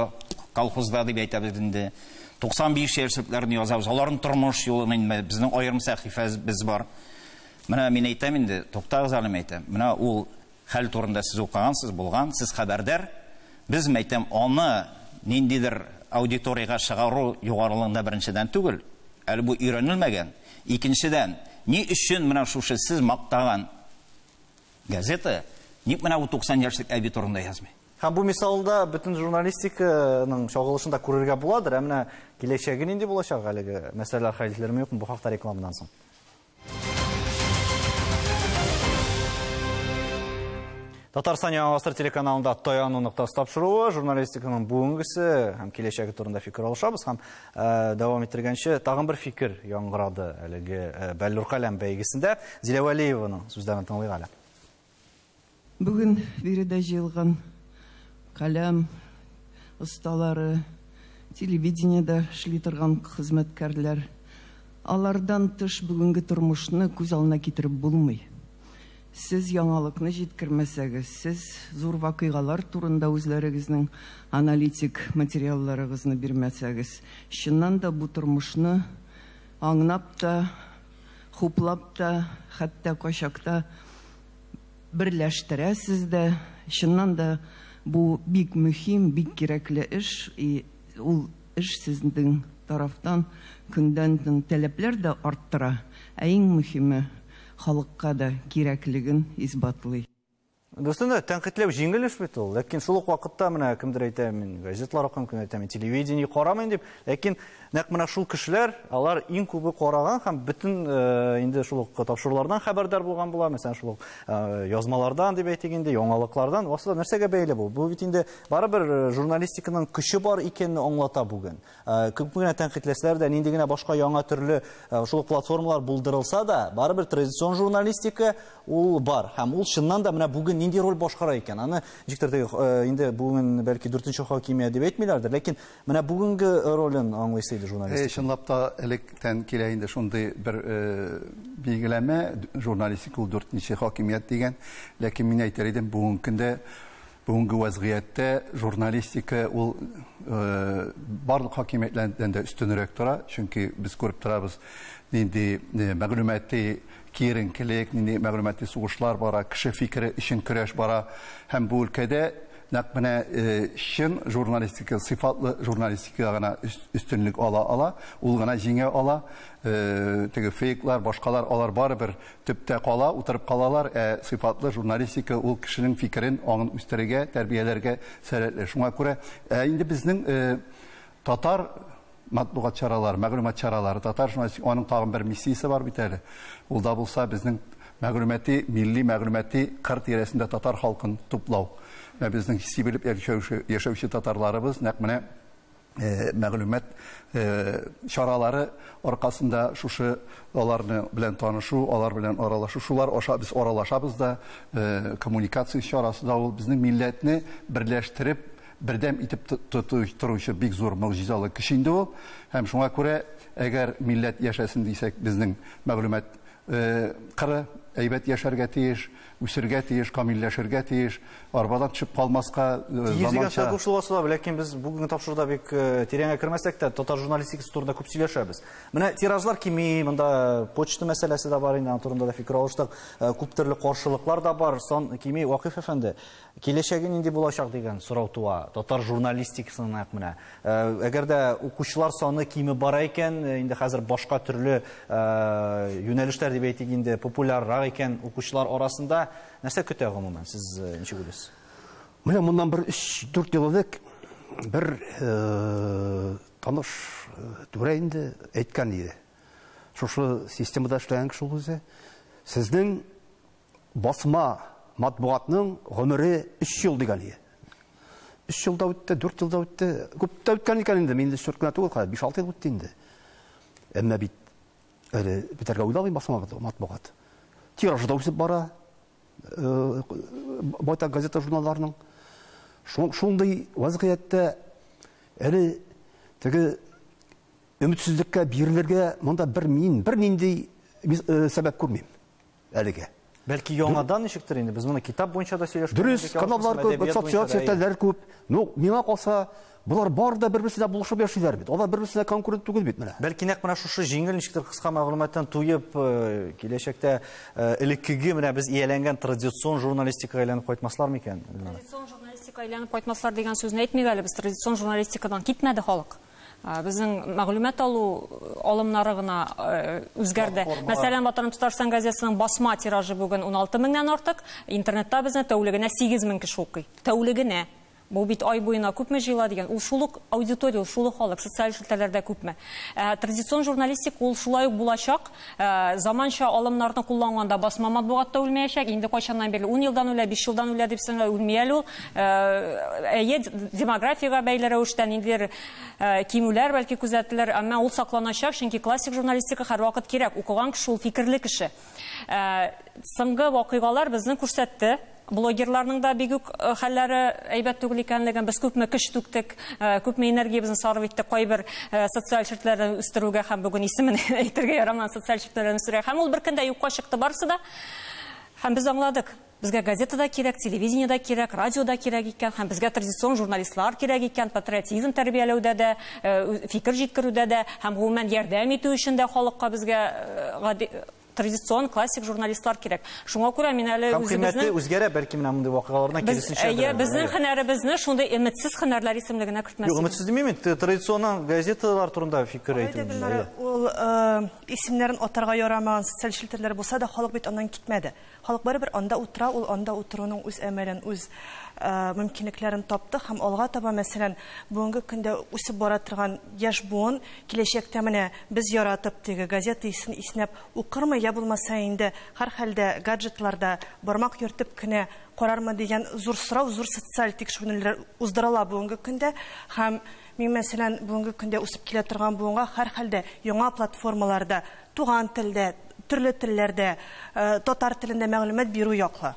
колхозда дип әйтәбез инде. 95 яшьлекләрне язабыз, аларның тормыш юлын инде безнең аерым сәхифәбез бар. Менә мин әйтәм инде, туктагыз әле, әйтәм. Менә ул хәл турында сез укыгансыз, булган, сез хәбәрдар. Без әйтәм, аны ниндидер аудиторияга чыгару югарылыгында беренчедән түгел, әле бу өйрәнелмәгән. Икенчедән, ни өчен менә шушы сез мактаган газета ник менә бу 90 яшьлек әби турында язмый? Һәм бу мисалда бөтен журналистиканың чагылышын да күрергә буладыр. Ә менә киләчәге нинди булачак әлеге мәсьәләләр хәл ителерме юкмы, бу хакта рекламадан соң. Татарстан Яңа Гасыр телеканалында Таяну ноктасы тапшыруы, журналистиканың бүгенгесе һәм киләчәге турында фикер алышабыз һәм дәвам иттергәнче тагын бер фикер яңгырады әлеге Бәллүр каләм бәйгесендә. Зилә Вәлиеваның сүзләрен тыңлыйк әле. Бүген биредә җыелган каләм осталары, телевидениедә эшли торган хезмәткәрләр, алардан тыш бүгенге тормышны күз алдына китереп булмый. Сез яңалыкны җиткермәсәгез, сез зур вакыйгалар турында үзләрегезнең аналитик материалларыгызны бирмәсәгез, чыннан да бу тормышны аңлап та, хуплап та, хәтта кайчакта берләштерәсез дә. Чыннан да бу бик мөһим, бик кирәкле эш, и ул эш сезнең тарафтан көндән-көн таләпләр дә арттыра, ә иң мөһиме халыкка да кирәклеген исбатлый. Дөрестән дә, тәнкыйтьләү җиңел эш бит ул. Ләкин шул ук вакытта менә кемдер әйтә, мин газетлар укыйм, кемдер әйтә, мин телевидение карамыйм дип. Ләкин нәкъ менә шул кешеләр, алар иң күбе караган һәм бөтен инде шул ук тапшырулардан хәбәрдар булган була, мәсәлән, шул ук язмалардан дип әйтик инде, яңалыклардан. Асылда нәрсәгә бәйле бу? Бу бит инде барыбер журналистиканың көче бар икәнне аңлата бүген. Күпме генә тәнкыйтьләсәләр дә, нинди генә башка яңа төрле шул ук платформалар булдырылса да, барыбер традицион журналистика ул бар. Һәм ул чыннан да менә бүген нинди роль башкара икән? Аны ничектер теге инде бүген бәлки дүртенче хакимият дип әйтмиләрдер, ләкин менә бүгенге ролен аңлыйсы иде журналистика. Чынлап та электән килә инде шундый бер билгеләмә, журналистика ул дүртенче хакимият дигән. Ләкин мин әйтер идем, бүгенге көндә, бүгенге вазгыятьтә журналистика ул барлык хакимиятләрдән дә өстенрәк тора, чөнки без күреп торабыз, нинди мәгълүмати киеренкелек, нинди мәгълүмати сугышлар бара, кеше фикере өчен көрәш бара. Һәм бу өлкәдә нәкъ менә чын журналистика, сыйфатлы журналистика гына өстенлек ала ала, ул гына җиңә ала. Теге фейклар, башкалар, алар барыбер төптә кала, утырып калалар. Ә сыйфатлы журналистика ул кешенең фикерен, аңын үстерергә, тәрбияләргә сәләтле. Шуңа күрә инде безнең татар матбугат чаралары, мәгълүмат чаралары, татар журналистика, аның тагын бер миссиясе бар бит әле. Ул да булса безнең мәгълүмати, милли мәгълүмати кыр тирәсендә татар халкын туплау. Менә безнең сибелеп яшәүче татарларыбыз нәкъ менә мәгълүмат чаралары аркасында шушы аларны белән танышу, алар белән аралашу, шулар аша без аралашабыз да, коммуникация чарасы да ул безнең милләтне берләштереп, бердәм итеп торучы бик зур могҗизалы көч инде ул. Һәм шуңа күрә, әгәр милләт яшәсен дисәк, безнең мәгълүмат кыры әйбәт яшәргә тиеш, үсергә тиеш, камилләшергә тиеш, арбадан төшеп калмаска, заманча. Кушыласы да, ләкин без бүгенге тапшыруда бик тирәнгә кермәсәк тә, татар журналистикасы турында күп сөйләшәбез. Менә тиражлар кими, монда почта мәсьәләсе дә бар инде, аның турында да фикер алыштык. Күп төрле каршылыклар да бар, сан кими. Вакыйф әфәнде, киләчәге нинди булачак дигән сорау туа татар журналистикасының нәкъ менә. Әгәр дә укучылар саны кими бара икән, инде хәзер башка төрле юнәлешләр дип әйтик инде популяррак икән укучылар арасында, нәрсә көтә гомумән? Сез ничек уйлыйсыз? Менә моннан бер 3-4 ел элек бер таныш түрә инде әйткән иде. Шушы системада эшләгән кеше ул үзе. Сезнең басма матбугатның гомере 3 ел дигән иде. 3 ел да үтте, 4 ел да үтте. Күп тә үткән икән инде. Мин инде 4 кенә түгел, хәзер 5-6 ел үтте инде. Әмма бит әле бетәргә уйламыйм басма матбугат. Тиражы да үсеп бара. Байтак газета журналларының. Шундый вазгыятьтә әле теге өметсезлеккә бирелергә монда бер мин, бер нинди сәбәп күрмим әлегә. Бәлки яңадан ничектер инде, без моны китап буенча да сөйләшеп Дөрес, каналлар күп, социаль челтәрләр күп. Ну, миңа калса, булар бар да бер-берсенә булышып яшиләр бит. Алар бер-берсенә конкурент түгел бит менә. Бәлки нәкъ менә шушы җиңел ничектер кыска мәгълүматтан туеп, киләчәктә элеккеге менә без ияләнгән традицион журналистикага әйләнеп кайтмаслар микән? Традицион журналистикага әйләнеп кайтмаслар дигән сүзне әйтмик әле. Без традицион журналистикадан китмәде халык. Безнең мәгълүмат алу алымнары гына үзгәрде. Мәсәлән, Ватаным Татарстан газетасының басма тиражы бүген 16 меңнән артык. Интернетта безне тәүлегенә 8 мең кеше укый. Тәүлегенә. Бу бит ай буена күпме җыела дигән. Ул шул ук аудитория, ул шул ук халык, социаль челтәрләрдә күпме. Традицион журналистика ул шулай ук булачак. Заманча алымнарны кулланганда басма матбугатта үлмәячәк. Инде кайчаннан бирле 10 елдан үлә, 5 елдан үлә дип сиңа үлми әле ул. Әйе, демографиягә бәйле рәвештә ниндидер кимүләр бәлки күзәтелер, әмма ул сакланачак, чөнки классик журналистика һәрвакыт кирәк. Укыган кеше ул фикерле кеше. Соңгы вакыйгалар безне күрсәтте. Блогерларның да бик үк хәлләре әйбәт түгел икәнлеген, без күпме көч түктек, күпме энергиябезне сарыф иттек кайбер социаль челтәрләрне үстерүгә һәм бүген исемен әйтергә ярамаган социаль челтәрләрне үстерүгә. Һәм ул бер көндә юкка чыкты барысы да. Һәм без аңладык, безгә газета да кирәк, телевидение да кирәк, радио да кирәк икән, һәм безгә традицион журналистлар кирәк икән, патриотизм тәрбияләүдә дә, фикер җиткерүдә дә, һәм гомумән ярдәм итү өчен дә халыкка безгә гади традицион классик журналистлар кирәк. Шуңа күрә мин әле үзебезнең үзгәрә, бәлки менә мондый вакыйгалардан киресенчә. Әйе, безнең һөнәребезне шундый өметсез һөнәрләр исемлегенә кертмәс. Юк, өметсез димим, традицион газеталар турында фикер әйтү. Ул исемнәрен атарга ярамаган социаль челтәрләр булса да, халык бит аннан китмәде. Халык барыбер анда утыра, ул анда утыруның үз әмәлен, үз мөмкинлекләрен тапты һәм алга таба, мәсәлән, бүгенге көндә үсеп бара торган яшь буын киләчәктә менә без яратып теге газета исен иснәп укырмы, я булмаса инде һәр хәлдә гаджетларда бармак йөртеп кенә карармы дигән зур сорау, зур социаль тикшеренүләр уздырыла бүгенге көндә. Һәм мин, мәсәлән, бүгенге көндә үсеп килә торган буынга һәр хәлдә яңа платформаларда, туган телдә, төрле телләрдә, татар телендә мәгълүмат бирү яклы.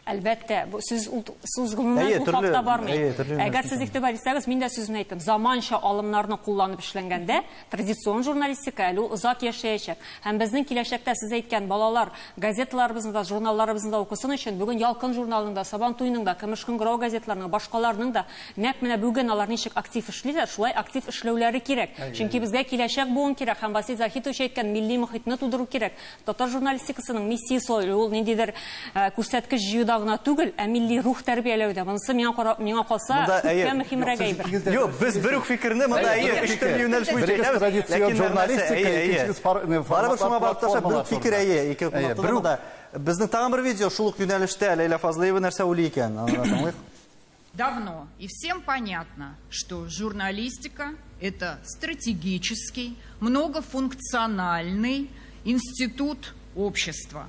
Әлбәттә, бу сүз сүз гомумән ул хакта бармый. Әгәр сез игътибар итсәгез, мин дә сүзне әйттем. Заманча алымнарны кулланып эшләнгәндә, традицион журналистика әле ул озак яшәячәк. Һәм безнең киләчәктә сез әйткән балалар газеталарыбызны да, журналларыбызны да укысын өчен бүген Ялкын журналының да, Сабан туеның да, Көмеш кыңгырау газетларының, башкаларның да нәкъ менә бүген алар ничек актив эшлиләр, шулай актив эшләүләре кирәк. Чөнки безгә киләчәк буын кирәк. Һәм Васил Заһитович әйткән милли мохитне тудыру кирәк. Татар журналистикасының миссиясе ул ниндидер күрсәткеч җыюда гына түгел, ә милли рух тәрбияләүдә. Монысы миңа калса күпкә мөһимрәк әйбер. Юк, без бер үк фикерне монда әйе, өч төрле юнәлеш буенча әйтәбез. Традицион журналистика, икенчегез барыбер шуңа барып таша, бер үк фикер әйе, ике нокtada да. Безнең тагын бер видео шул ук юнәлештә. Ләйлә Фазлыева нәрсә уйлый икән? Аны тыңлыйк. Давно и всем понятно, что журналистика это стратегический, многофункциональный институт общества.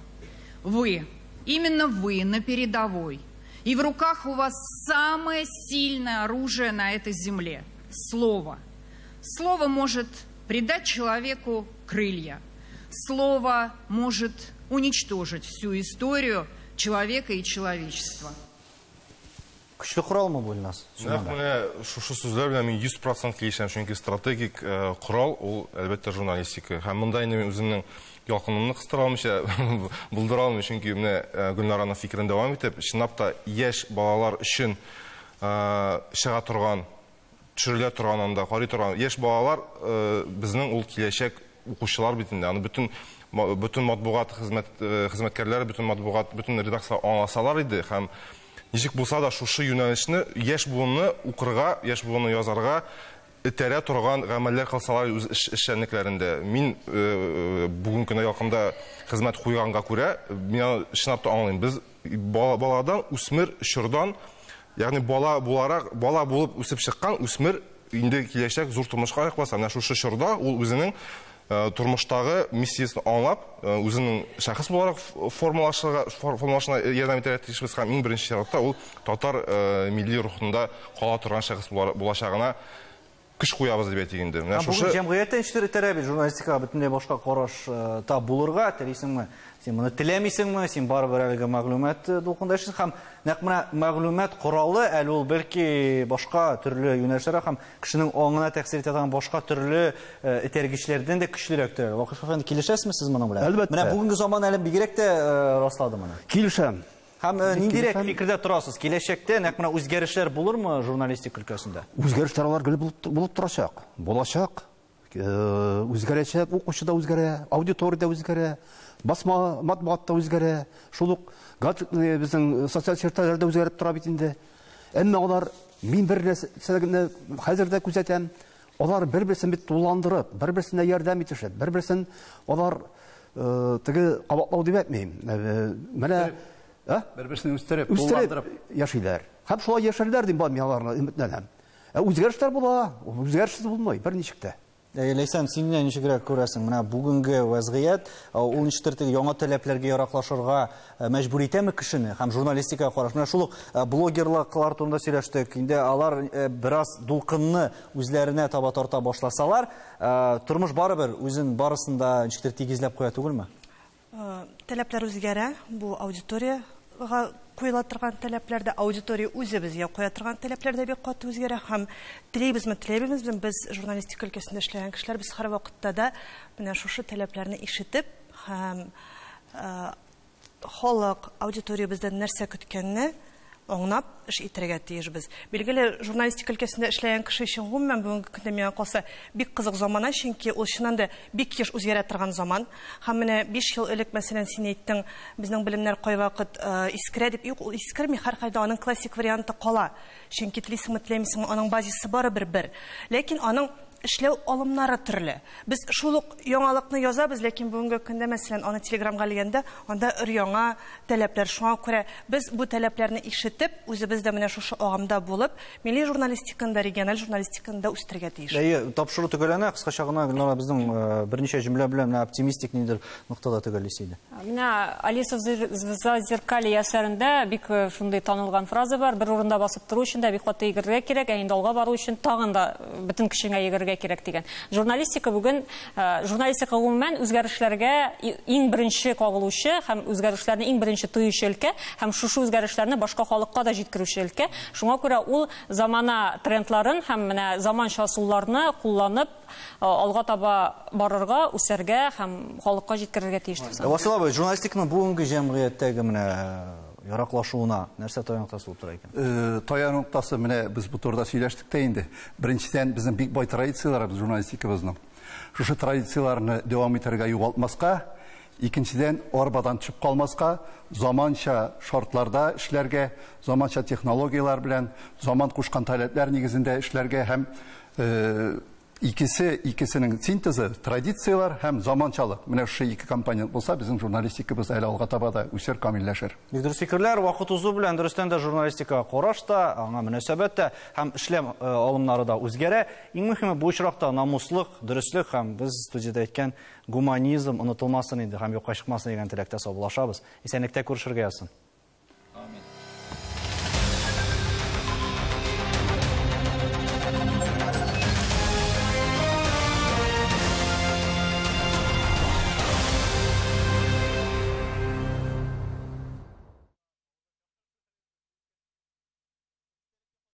Вы, именно вы на передовой. И в руках у вас самое сильное оружие на этой земле – слово. Слово может придать человеку крылья. Слово может уничтожить всю историю человека и человечества. Көчле коралмы бу, Илназ? Нәкъ менә шушы сүзләр белән мин 100% килешәм, чөнки стратегик корал ул, әлбәттә, журналистика. Һәм монда инде мин үземнең ялкынымны кыстыра алмыйча булдыра алмыйм, чөнки менә Гөлнараның фикерен дәвам итеп, чынлап та яшь балалар өчен чыга торган, төшерелә торган анда, карый торган яшь балалар безнең ул киләчәк укучылар бит инде. Аны бөтен матбугат хезмәткәрләре, бөтен матбугат, бөтен редакцияләр аңласалар иде һәм ничек булса да шушы юнәлешне яшь буынны укырга, яшь буынны язарга этәрә торган гамәлләр кылсалар үз эшчәнлекләрендә. Мин бүгенге көндә якында хезмәт куйганга күрә, мин чынлап та аңлыйм. Без баладан үсмер чордан, ягъни бала буларак, бала булып үсеп чыккан үсмер инде киләчәк зур тормышка аяк баса. Менә шушы чорда ул үзенең тормыштагы миссиясен аңлап, үзенең шәхес буларак формалашына ярдәм итәргә тиешбез һәм иң беренче чиратта ул татар милли рухында кала торган шәхес булачагына көч куябыз дип әйтик инде. Менә шушы җәмгыятьтә ничектер этәрә бит журналистикага бөтенләй башка караш та булырга телисеңме? Син моны теләмисеңме? Син барыбер әлеге мәгълүмат дулкында эшлисең һәм нәкъ менә мәгълүмат коралы әле ул бәлки башка төрле юнәлешләргә һәм кешенең аңына тәэсир итә торган башка төрле этәргечләрдән дә көчлерәктер. Вакыйф әфәнде, килешәсезме сез моның белән? Әлбәттә. Менә бүгенге заман әле бигрәк тә раслады моны. Килешәм. Һәм ниндирәк фикердә торасыз? Киләчәктә нәкъ менә үзгәрешләр булырмы журналистика өлкәсендә? Үзгәрешләр алар гел булып торачак. Булачак. Үзгәрәчәк, укучы да үзгәрә, аудитория да үзгәрә, басма матбугат та үзгәрә, шул ук гаджет, безнең социаль челтәрләр дә үзгәреп тора бит инде. Әмма алар, мин бер нәрсәне хәзер дә күзәтәм, алар бер-берсен бит тулыландырып, бер-берсенә ярдәм итешеп, бер-берсен алар теге кабатлау дип әйтмим. Менә бер-берсен үстереп, тулыландырып яшиләр. Һәм шулай яшәрләр дип мин аларны өметләнәм. Үзгәрешләр була, үзгәрешсез булмый берничек тә. Ләйсән, син менә ничегрәк күрәсең? Менә бүгенге вәзгыять, ул ничектер теге яңа таләпләргә яраклашырга мәҗбүр итәме кешене һәм журналистикага караш? Менә шул ук блогерлар турында сөйләштек. Инде алар бераз дулкынны үзләренә таба тарта башласалар, тормыш барыбер үзен барысын да ничектер тигезләп куя түгелме? Таләпләр үзгәрә, бу аудиторияга куела торган таләпләр дә, аудитория үзе безгә куя торган таләпләр дә бик каты үзгәрә һәм телибезме, теләмибезме, без журналистика өлкәсендә эшләгән кешеләр, без һәрвакытта да менә шушы таләпләрне ишетеп һәм халык, аудитория бездән нәрсә көткәнне аңлап эш итәргә тиешбез. Билгеле, журналистика өлкәсендә эшләгән кеше өчен гомумән бүгенге көндә миңа калса бик кызык замана, чөнки ул чыннан да бик еш үзгәрә торган заман. Һәм менә 5 ел элек, мәсәлән, син әйттең, безнең белемнәр кайвакыт искерә дип. Юк, ул искерми, һәрхәлдә аның классик варианты кала. Чөнки телисеңме, теләмисеңме, аның базисы барыбер бер. Ләкин аның эшләү алымнары төрле. Без шул ук яңалыкны язабыз, ләкин бүгенге көндә, мәсәлән, аны Телеграмга элгәндә, анда өр-яңа таләпләр. Шуңа күрә без бу таләпләрне ишетеп, үзебез дә менә шушы агымда булып, милли журналистиканы да, региональ журналистиканы да үстерергә тиеш. Әйе, тапшыру төгәлләнә, кыскача гына Гөлнара безнең берничә җөмлә белән менә оптимистик ниндидер ноктада төгәллисе иде. Менә Алиса в зазеркалье әсәрендә бик шундый танылган фраза бар: бер урында басып тору өчен дә бик каты йөгерергә кирәк, ә инде алга бару өчен тагын да бөтен көчеңә йөгерергә кирәк дигән. Журналистика бүген, журналистика гомумән үзгәрешләргә иң беренче кагылучы һәм үзгәрешләрне иң беренче тоючы өлкә һәм шушы үзгәрешләрне башка халыкка да җиткерүче өлкә. Шуңа күрә ул замана трендларын һәм менә заманча ысулларны кулланып алга таба барырга, үсәргә һәм халыкка җиткерергә тиеш дип саныйм. Васил абый, журналистиканың бүгенге җәмгыятьтәге менә яраклашуына нәрсә таяну ноктасы булып тора икән? Таяну ноктасы, менә без бу турыда сөйләштек тә инде. Беренчедән, безнең бик бай традицияләребез журналистикабызның. Шушы традицияләрне дәвам итәргә, югалтмаска, икенчедән, арбадан төшеп калмаска, заманча шартларда эшләргә, заманча технологияләр белән, заман кушкан таләпләр нигезендә эшләргә һәм икесе, икесенең синтезы, традицияләр һәм заманчалык. Менә шушы ике компонент булса, безнең журналистикабыз әле алга таба да үсер, камилләшер. Бик дөрес фикерләр. Вакыт узу белән дөрестән дә журналистикага караш та, аңа мөнәсәбәт тә һәм эшләм алымнары да үзгәрә. Иң мөһиме бу очракта намуслык, дөреслек һәм без студиядә әйткән гуманизм онытылмасын инде һәм юкка чыкмасын дигән теләктә саубуллашабыз. Исәнлектә күрешергә язсын.